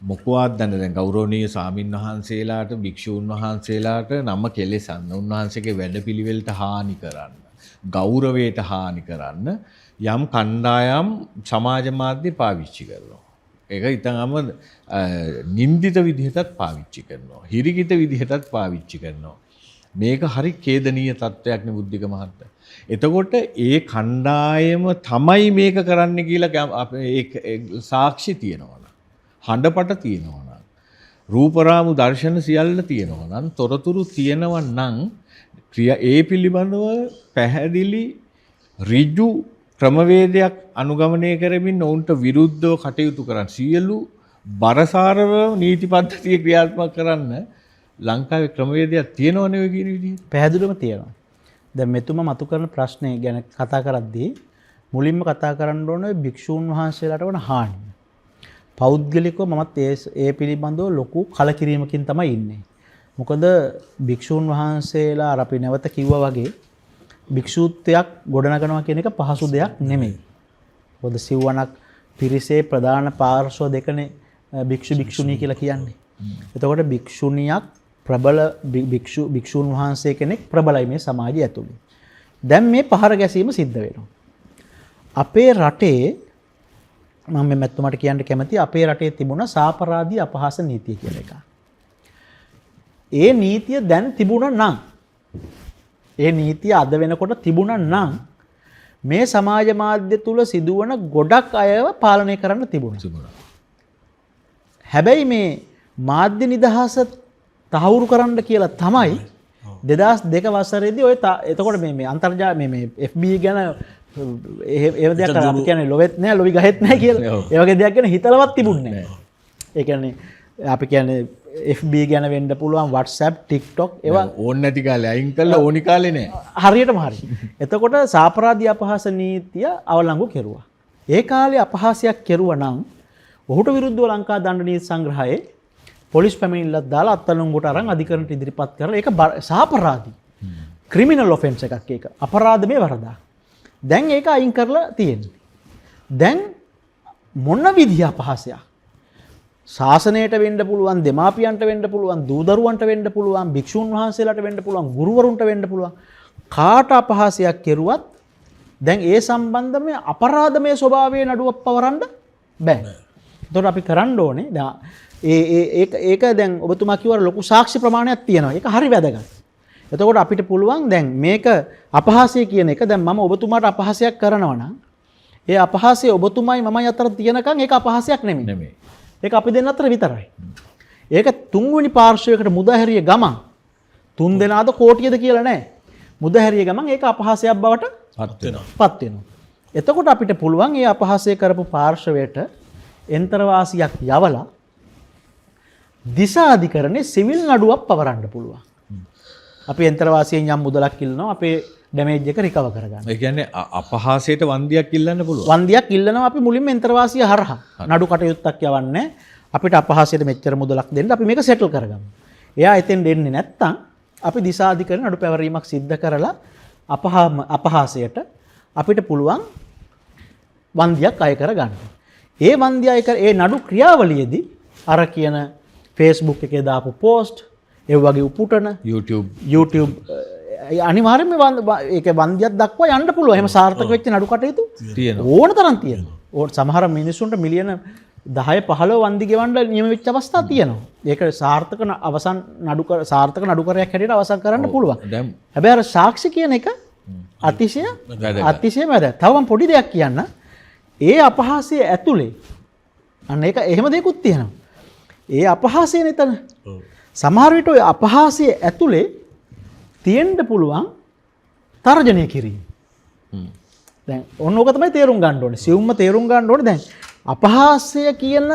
මොකවත් දන්නේ දැන් ගෞරවනීය සාමින් වහන්සේලාට, භික්ෂූන් වහන්සේලාට නම කෙලෙසන්න, උන්වහන්සේගේ වැඩපිළිවෙලට හානි කරන්න, ගෞරවයට හානි කරන්න යම් කණ්ඩායම් සමාජ මාධ්‍ය පාවිච්චි කරනවා. ඒක ඉතාම නින්දිත විදිහටත් පාවිච්චි කරනවා, හිරිකිත විදිහටත් පාවිච්චි කරනවා. මේක හරි ඛේදනීය තත්ත්වයක් නේ බුද්ධික මහත්තයා. එතකොට ඒ කණ්ඩායම තමයි මේක කරන්න කියලා ඒ සාක්ෂි තියෙනවා නම්, හඬපට තියෙනවා නම්, රූපරාමු දර්ශන සියල්ල තියෙනවා නම්, තොරතුරු තියෙනවා නම්, ක්‍රියා ඒ පිළිබඳව පැහැදිලි ඍජු ක්‍රමවේදයක් අනුගමනය කරමින් ඔවුන්ට විරුද්ධව කටයුතු කරන්න, සියලු බරසාරව නීති පද්ධතිය ක්‍රියාත්මක කරන්න ලංකාවේ ක්‍රමවේදයක් තියෙනවනේ ඔය කියන විදිහට. පැහැදිලිවම තියෙනවා. දැන් මෙතුමා මතු කරන ප්‍රශ්නේ ගැන කතා කරද්දී මුලින්ම කතා කරන්න ඕනේ භික්ෂූන් වහන්සේලාට වන හානිය. පෞද්ගලිකව මමත් ඒ පිළිබඳව ලොකු කලකිරීමකින් තමයි ඉන්නේ. මොකද භික්ෂූන් වහන්සේලා අර අපි නැවත කිව්වා වගේ භික්ෂූත්වයක් ගොඩනගනවා කියන එක පහසු දෙයක් නෙමෙයි. මොකද සිව්වණක් පිරිසේ ප්‍රධාන පාර්ශ්ව දෙකනේ භික්ෂු භික්ෂුණී කියලා කියන්නේ. එතකොට භික්ෂුණියක් ප්‍රබල භික්ෂූන් වහන්සේ කෙනෙක් ප්‍රබලයි මේ සමාජය ඇතුලේ. දැන් මේ පහර ගැසීම සිද්ධ වෙනවා. අපේ රටේ මම මේ මැතිතුමාට කියන්න කැමති අපේ රටේ තිබුණ සාපරාධී අපහාස නීතිය කියලා එකක්. ඒ නීතිය දැන් තිබුණා නම්, ඒ නීතිය අද වෙනකොට තිබුණා නම් මේ සමාජ මාධ්‍ය තුල සිදුවන ගොඩක් අයව පාලනය කරන්න තිබුණා. හැබැයි මේ මාධ්‍ය නිදහස තහවුරු කරන්න කියලා තමයි 2002 වසරේදී ඔය එතකොට මේ මේ අන්තර්ජාල මේ මේ FB ගැන එහෙම දෙයක් අර අපි කියන්නේ ලොවෙත් නෑ ලොවි ගහෙත් නෑ කියලා. ඒ වගේ දෙයක් ගැන හිතලවත් තිබුණේ නෑ. ඒ කියන්නේ අපි කියන්නේ FB ගැන වෙන්න පුළුවන් WhatsApp, TikTok ඒවා ඕන නැති කාලේ අයින් කළා ඕනි කාලේ නෑ. හරියටම හරි. එතකොට සාපරාධී අපහාස නීතිය අවලංගු කෙරුවා. ඒ කාලේ අපහාසයක් කෙරුවා නම් ඔහුට විරුද්ධව ලංකා දණ්ඩ නීති සංග්‍රහයේ පොලිස් පැමිණිල්ලක් දාලා අත්අඩංගුවට අරන් අධිකරණයට ඉදිරිපත් කරලා ඒක සාපරාධී ක්‍රිමිනල් ඔෆෙන්ස් එකක්. ඒක අපරාධමය වරදක්. දැන් ඒක අයින් කරලා තියෙන්නේ. දැන් මොන විදිහ අපහාසයක්? ශාසනයට වෙන්න පුළුවන්, දෙමාපියන්ට වෙන්න පුළුවන්, දූ දරුවන්ට වෙන්න පුළුවන්, භික්ෂූන් වහන්සේලාට වෙන්න පුළුවන්, ගුරුවරුන්ට වෙන්න පුළුවන්. කාට අපහාසයක් කෙරුවත් දැන් ඒ සම්බන්ධම අපරාධමය ස්වභාවයේ නඩුවක් පවරන්න බෑ. එතකොට අපි කරන්න ඕනේ දැන් ඒ ඒක දැන් ඔබතුමා කිව්වා ලොකු සාක්ෂි ප්‍රමාණයක් තියෙනවා. ඒක හරි වැදගත්. එතකොට අපිට පුළුවන් දැන් මේක අපහාසය කියන එක දැන් මම ඔබතුමාට අපහාසයක් කරනවා නම් ඒ අපහාසය ඔබතුමයි මමයි අතර තියෙනකන් ඒක අපහාසයක් නෙමෙයි. ඒක අපි දෙන්න අතර විතරයි. ඒක තුන්වෙනි පාර්ශ්වයකට මුදාහැරිය ගමන් තුන් දෙනාද කෝටියද කියලා නෑ. මුදාහැරිය ගමන් ඒක අපහාසයක් බවට පත් වෙනවා. එතකොට අපිට පුළුවන් ඒ අපහාසය කරපු පාර්ශ්වයට එන්තරවාසියක් යවලා දිසා අධිකරණයේ සිවිල් නඩුවක් පවරන්න පුළුවන්. අපි එන්තරවාසියෙන් යම් මුදලක් ඉල්ලනවා අපේ ඩැමේජ් එක රිකවර් කරගන්න. ඒ කියන්නේ අපහාසයට වන්දියක් ඉල්ලන්න පුළුවන්. වන්දියක් ඉල්ලනවා අපි මුලින්ම එන්තරවාසිය හරහා. නඩු කටයුත්තක් යවන්නේ අපිට අපහාසයට මෙච්චර මුදලක් දෙන්න අපි මේක සෙටල් කරගමු. එයා එතෙන් දෙන්නේ නැත්තම් අපි දිසා අධිකරණ නඩු පැවරීමක් සිද්ධ කරලා අපහාසයට අපිට පුළුවන් වන්දියක් අය කරගන්න. ඒ වන්දිය අය කර ඒ නඩු ක්‍රියාවලියේදී අර කියන Facebook එකේ දාපු පෝස්ට්, ඒ වගේ උපුටන, YouTube අනිවාර්යයෙන්ම ඒක වන්දියක් දක්වා යන්න පුළුවන්. එහෙම සාර්ථක වෙච්ච නඩු කටයුතු තියෙනවා. ඕන තරම් තියෙනවා. ඕන සමහර මිනිස්සුන්ට මිලියන 10 15 වන්දි ගෙවන්න නියම වෙච්ච අවස්ථා තියෙනවා. ඒක සාර්ථක අවසන් නඩු සාර්ථක නඩුකරයක් හැටියට අවසන් කරන්න පුළුවන්. හැබැයි අර සාක්ෂි කියන එක අතිශය වැදගත්. තව මම පොඩි දෙයක් කියන්න. ඒ අපහාසය ඇතුලේ අන්න ඒක එහෙම දෙයක්ත් තියෙනවා. ඒ අපහාසය නේතන. සමහර විට ඔය අපහාසය ඇතුලේ තියෙන්න පුළුවන් තර්ජනය කිරීම. දැන් ඔන්න ඕක තමයි තේරුම් ගන්න ඕනේ. සියුම්ම තේරුම් ගන්න ඕනේ. දැන් අපහාසය කියන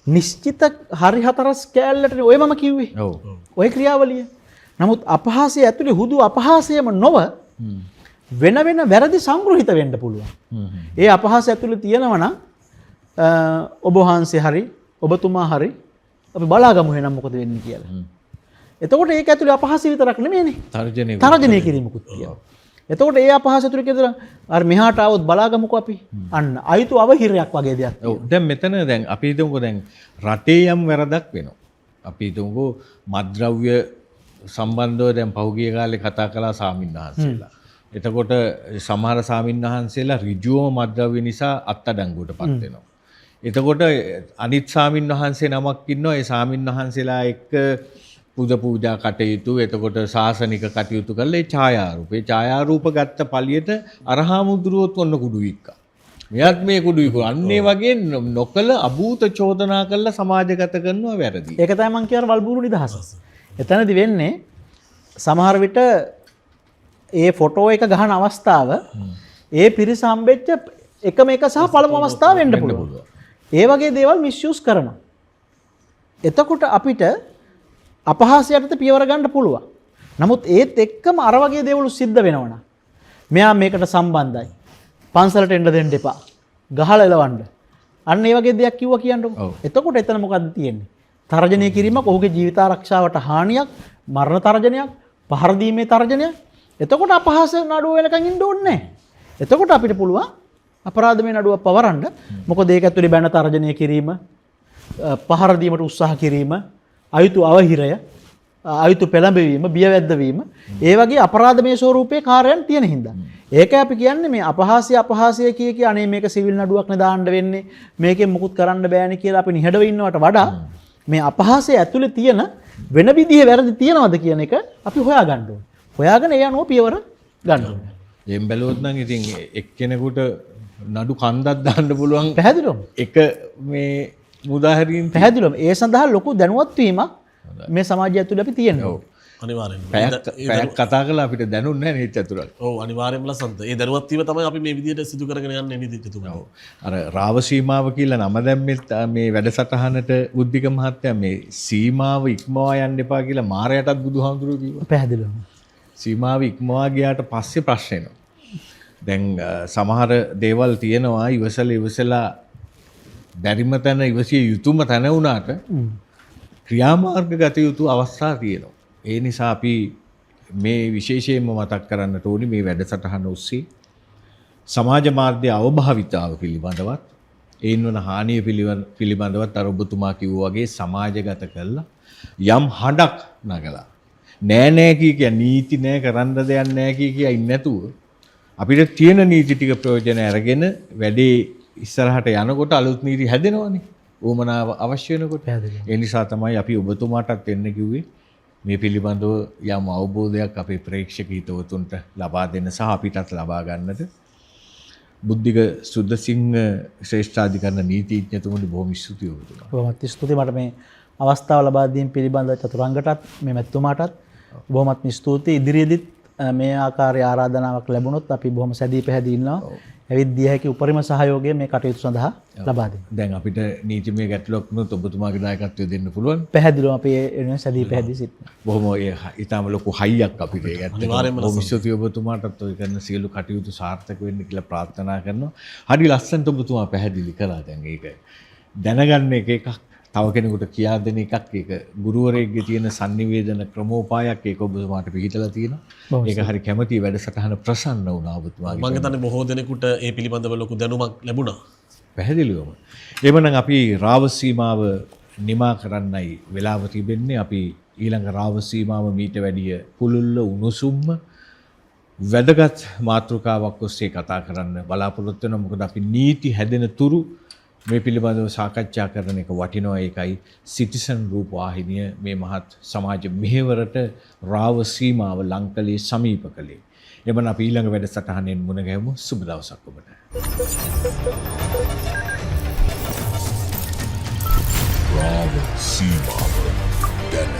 නිශ්චිත හරි හතරස් කෑල්ලටනේ ඔය මම කිව්වේ. ඔය ක්‍රියාවලිය. නමුත් අපහාසය ඇතුලේ හුදු අපහාසයම නොව වෙන වෙන වැරදි සංග්‍රහිත වෙන්න පුළුවන්. ඒ අපහාසය ඇතුලේ තියෙනවා නම් ඔබ වහන්සේ හරි ඔබතුමා හරි අපි බලාගමු එහෙනම් මොකද වෙන්නේ කියලා. එතකොට ඒක ඇතුලේ අපහාසය විතරක් නෙමෙයිනේ. තර්ජනය කිරීමකුත් තියෙනවා. එතකොට ඒ අපහාසය තුළ කියලා අර මෙහාට ආවොත් බලාගමුකෝ අපි. අන්න අයුතු අවහිරයක් වගේ දෙයක්. ඔව්. දැන් මෙතන දැන් අපි හිතමුකෝ දැන් රටේ යම් වැරදක් වෙනවා. අපි හිතමුකෝ මත්ද්‍රව්‍ය සම්බන්ධව දැන් පහුගිය කාලේ කතා කළා ස්වාමීන් වහන්සේලා. එතකොට සමහර ස්වාමීන් වහන්සේලා ඍජුවම මත්ද්‍රව්‍ය නිසා අත්අඩංගුවටපත් වෙනවා. එතකොට අනිත් ස්වාමීන් වහන්සේ නමක් ඉන්නවා. ඒ ස්වාමීන් වහන්සේලා එක්ක පුද පූජා කටයුතු, එතකොට ශාසනික කටයුතු කරලා ඒ ඡායාරූප. ඒ ඡායාරූප ගත්ත පළියට අරහාමුදුරුවොත් ඔන්න කුඩු වික්කා. මෙයත් මේ කුඩු විකුණා. අන්න ඒ වගේ නොකල අභූත චෝදනා කරලා සමාජගත කරනවා වැරදි. ඒක තමයි මං කියන්නේ වල්බూరు නිදහස. එතනදි වෙන්නේ සමහර විට ඒ ෆොටෝ එක ගහන අවස්ථාව ඒ පිරිස හම්බෙච්ච එකම එක සහ පළමු අවස්ථාව වෙන්න පුළුවන්. ඒ වගේ දේවල් මිස්යූස් කරනවා. එතකොට අපිට අපහාසය යටතේ පියවර ගන්න පුළුවන්. නමුත් ඒත් එක්කම අර වගේ දේවල් සිද්ධ වෙනවනම් මෙයා මේකට සම්බන්ධයි. පන්සලට එන්න දෙන්න එපා. ගහලා එලවන්න. අන්න ඒ වගේ දෙයක් කිව්වා කියන්නකෝ. එතකොට එතන මොකද්ද තියෙන්නේ? තර්ජනය කිරීමක්, ඔහුගේ ජීවිත ආරක්ෂාවට හානියක්, මරණ තර්ජනයක්, පහර දීමේ තර්ජනයක්. එතකොට අපහාස නඩුව වෙනකන් ඉන්න ඕනේ නැහැ. එතකොට අපිට පුළුවන් අපරාධමය නඩුවක් පවරන්න. මොකද ඒක ඇතුලේ බැන තර්ජනය කිරීම, පහර දීමට උත්සාහ කිරීම, අයුතු අවහිරය, අයුතු පෙළඹවීම, බියවැද්දවීම, ඒ වගේ අපරාධමය ස්වරූපයේ කාර්යයන් තියෙන හින්දා. ඒකයි අපි කියන්නේ මේ අපහාසය අපහාසය කිය කිය අනේ මේක සිවිල් නඩුවක් නේ දාන්න වෙන්නේ, මේකෙන් මුකුත් කරන්න බෑනේ කියලා අපි නිහඬව ඉන්නවට වඩා මේ අපහාසය ඇතුලේ තියෙන වෙන විදිහේ වැරදි තියෙනවද කියන එක අපි හොයාගන්න ඕනේ. හොයාගෙන ඒ අනුව පියවර ගන්න ඕනේ. එහෙම බැලුවොත් නම් ඉතින් එක්කෙනෙකුට නඩු කන්දක් දාන්න පුළුවන්. පැහැදිලිවම. එක මේ මුදාහැරීම් පැහැදිලිවම. ඒ සඳහා ලොකු දැනුවත් වීමක් මේ සමාජය ඇතුලේ අපි තියෙනවා. ඔව්. අනිවාර්යෙන්ම. පැයක් කතා කළා අපිට දැනුන්නේ නැහැ නේද චතුරාර්ය? ඔව් අනිවාර්යෙන්ම ලසන්ත. ඒ දැනුවත් වීම තමයි අපි මේ විදිහට සිදු කරගෙන යන්නේ නීතිඥතුමනි. ඔව්. අර රාව සීමාව කියලා නම දැම්මෙත් මේ වැඩසටහනට බුද්ධික මහත්තයා මේ සීමාව ඉක්මවා යන්න එපා කියලා මාරයටත් බුදුහාමුදුරුවෝ කිව්වා. පැහැදිලිවම. සීමාව ඉක්මවා ගියාට පස්සේ ප්‍රශ්න එනවා. දැන් සමහර දේවල් තියෙනවා ඉවසලා බැරිම තැන ඉවසිය යුතුම තැන වුණාට ක්‍රියාමාර්ග ගත යුතු අවස්ථා තියෙනවා. ඒ නිසා අපි මේ විශේෂයෙන්ම මතක් කරන්නට ඕනි මේ වැඩසටහන ඔස්සේ සමාජ මාධ්‍ය අවභාවිතාව පිළිබඳවත් ඒන් වන හානිය පිළිබඳවත් අර ඔබතුමා කිව්වා වගේ සමාජගත කළා යම් හඬක් නගලා නෑ නෑ කිය කිය නීති නෑ කරන්න දෙයක් නෑ කිය කිය ඉන්නේ නැතුව අපිට තියෙන නීති ටික ප්‍රයෝජන අරගෙන වැඩේ ඉස්සරහට යනකොට අලුත් නීති හැදෙනවනේ. උවමනාව අවශ්‍ය වෙනකොට. ඒ නිසා තමයි අපි ඔබතුමාටත් එන්න කිව්වේ මේ පිළිබඳව යම් අවබෝධයක් අපේ ප්‍රේක්ෂක හිතවතුන්ට ලබා දෙන්න සහ අපිටත් ලබා ගන්නට. බුද්ධික සුද්දසිංහ ශ්‍රේෂ්ඨාධිකරණ නීතිඥතුමනි බොහොම ස්තුතියි ඔබතුමා. බොහොමත් ස්තුතියි මට මේ අවස්ථාව ලබා දීම පිළිබඳව චතුරංගටත් මේ මැතිතුමාටත් බොහොමත්ම ස්තුතියි. ඉදිරියේදීත් මේ ආකාරයේ ආරාධනාවක් ලැබුණොත් අපි බොහොම සැදී පැහැදී ඉන්නවා. ඇවිත් දිය හැකි උපරිම සහයෝගය මේ කටයුතු සඳහා ලබා දෙන්න. දැන් අපිට නීතිමය ගැටලුවක් වුණොත් ඔබතුමාගේ දායකත්වය දෙන්න පුළුවන්. පැහැදිලිවම අපි ඒ වෙනුවෙන් සැදී පැහැදී සිටිනවා. බොහොම ඒ ඊටම ලොකු හයියක් අපිට ඒ ඇත්තටම. අනිවාර්යයෙන්ම බොහොම ස්තුතියි ඔබතුමාටත් ඔය කරන සියලු කටයුතු සාර්ථක වෙන්න කියලා ප්‍රාර්ථනා කරනවා. හරි ලස්සනට ඔබතුමා පැහැදිලි කළා. දැන් ඒක දැනගන්න එක එකක්, තව කෙනෙකුට කියා දෙන එකක්, ඒක ගුරුවරයෙක්ගේ තියෙන sannivedana ක්‍රමෝපායක් ඒක ඔබතුමාට පිළිහිටලා තියෙනවා. ඒක හරි කැමැති වැඩසටහන ප්‍රසන්න වුණා ඔබතුමාගේ. මම හිතන්නේ බොහෝ දෙනෙකුට ඒ පිළිබඳව ලොකු දැනුමක් ලැබුණා. පැහැදිලිවම. එහෙමනම් අපි රාව සීමාව නිමා කරන්නයි වෙලාව තිබෙන්නේ. අපි ඊළඟ රාව සීමාව මීට වැඩිය පුළුල්ල උණුසුම්ම වැදගත් මාතෘකාවක් ඔස්සේ කතා කරන්න බලාපොරොත්තු වෙනවා. මොකද අපි නීති හැදෙන තුරු මේ පිළිබඳව සාකච්ඡා කරන එක වටිනවා. ඒකයි සිටිසන් රූප වාහිනිය මේ මහත් සමාජ මෙහෙවරට රාව සීමාව ලං කළේ සමීප කළේ. එමන් අපි ඊළඟ වැඩසටහනෙන් මුණ ගැහුමු. සුබ දවසක් ඔබට. රාව සීමාව දැන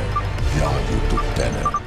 යා යුතු තැන.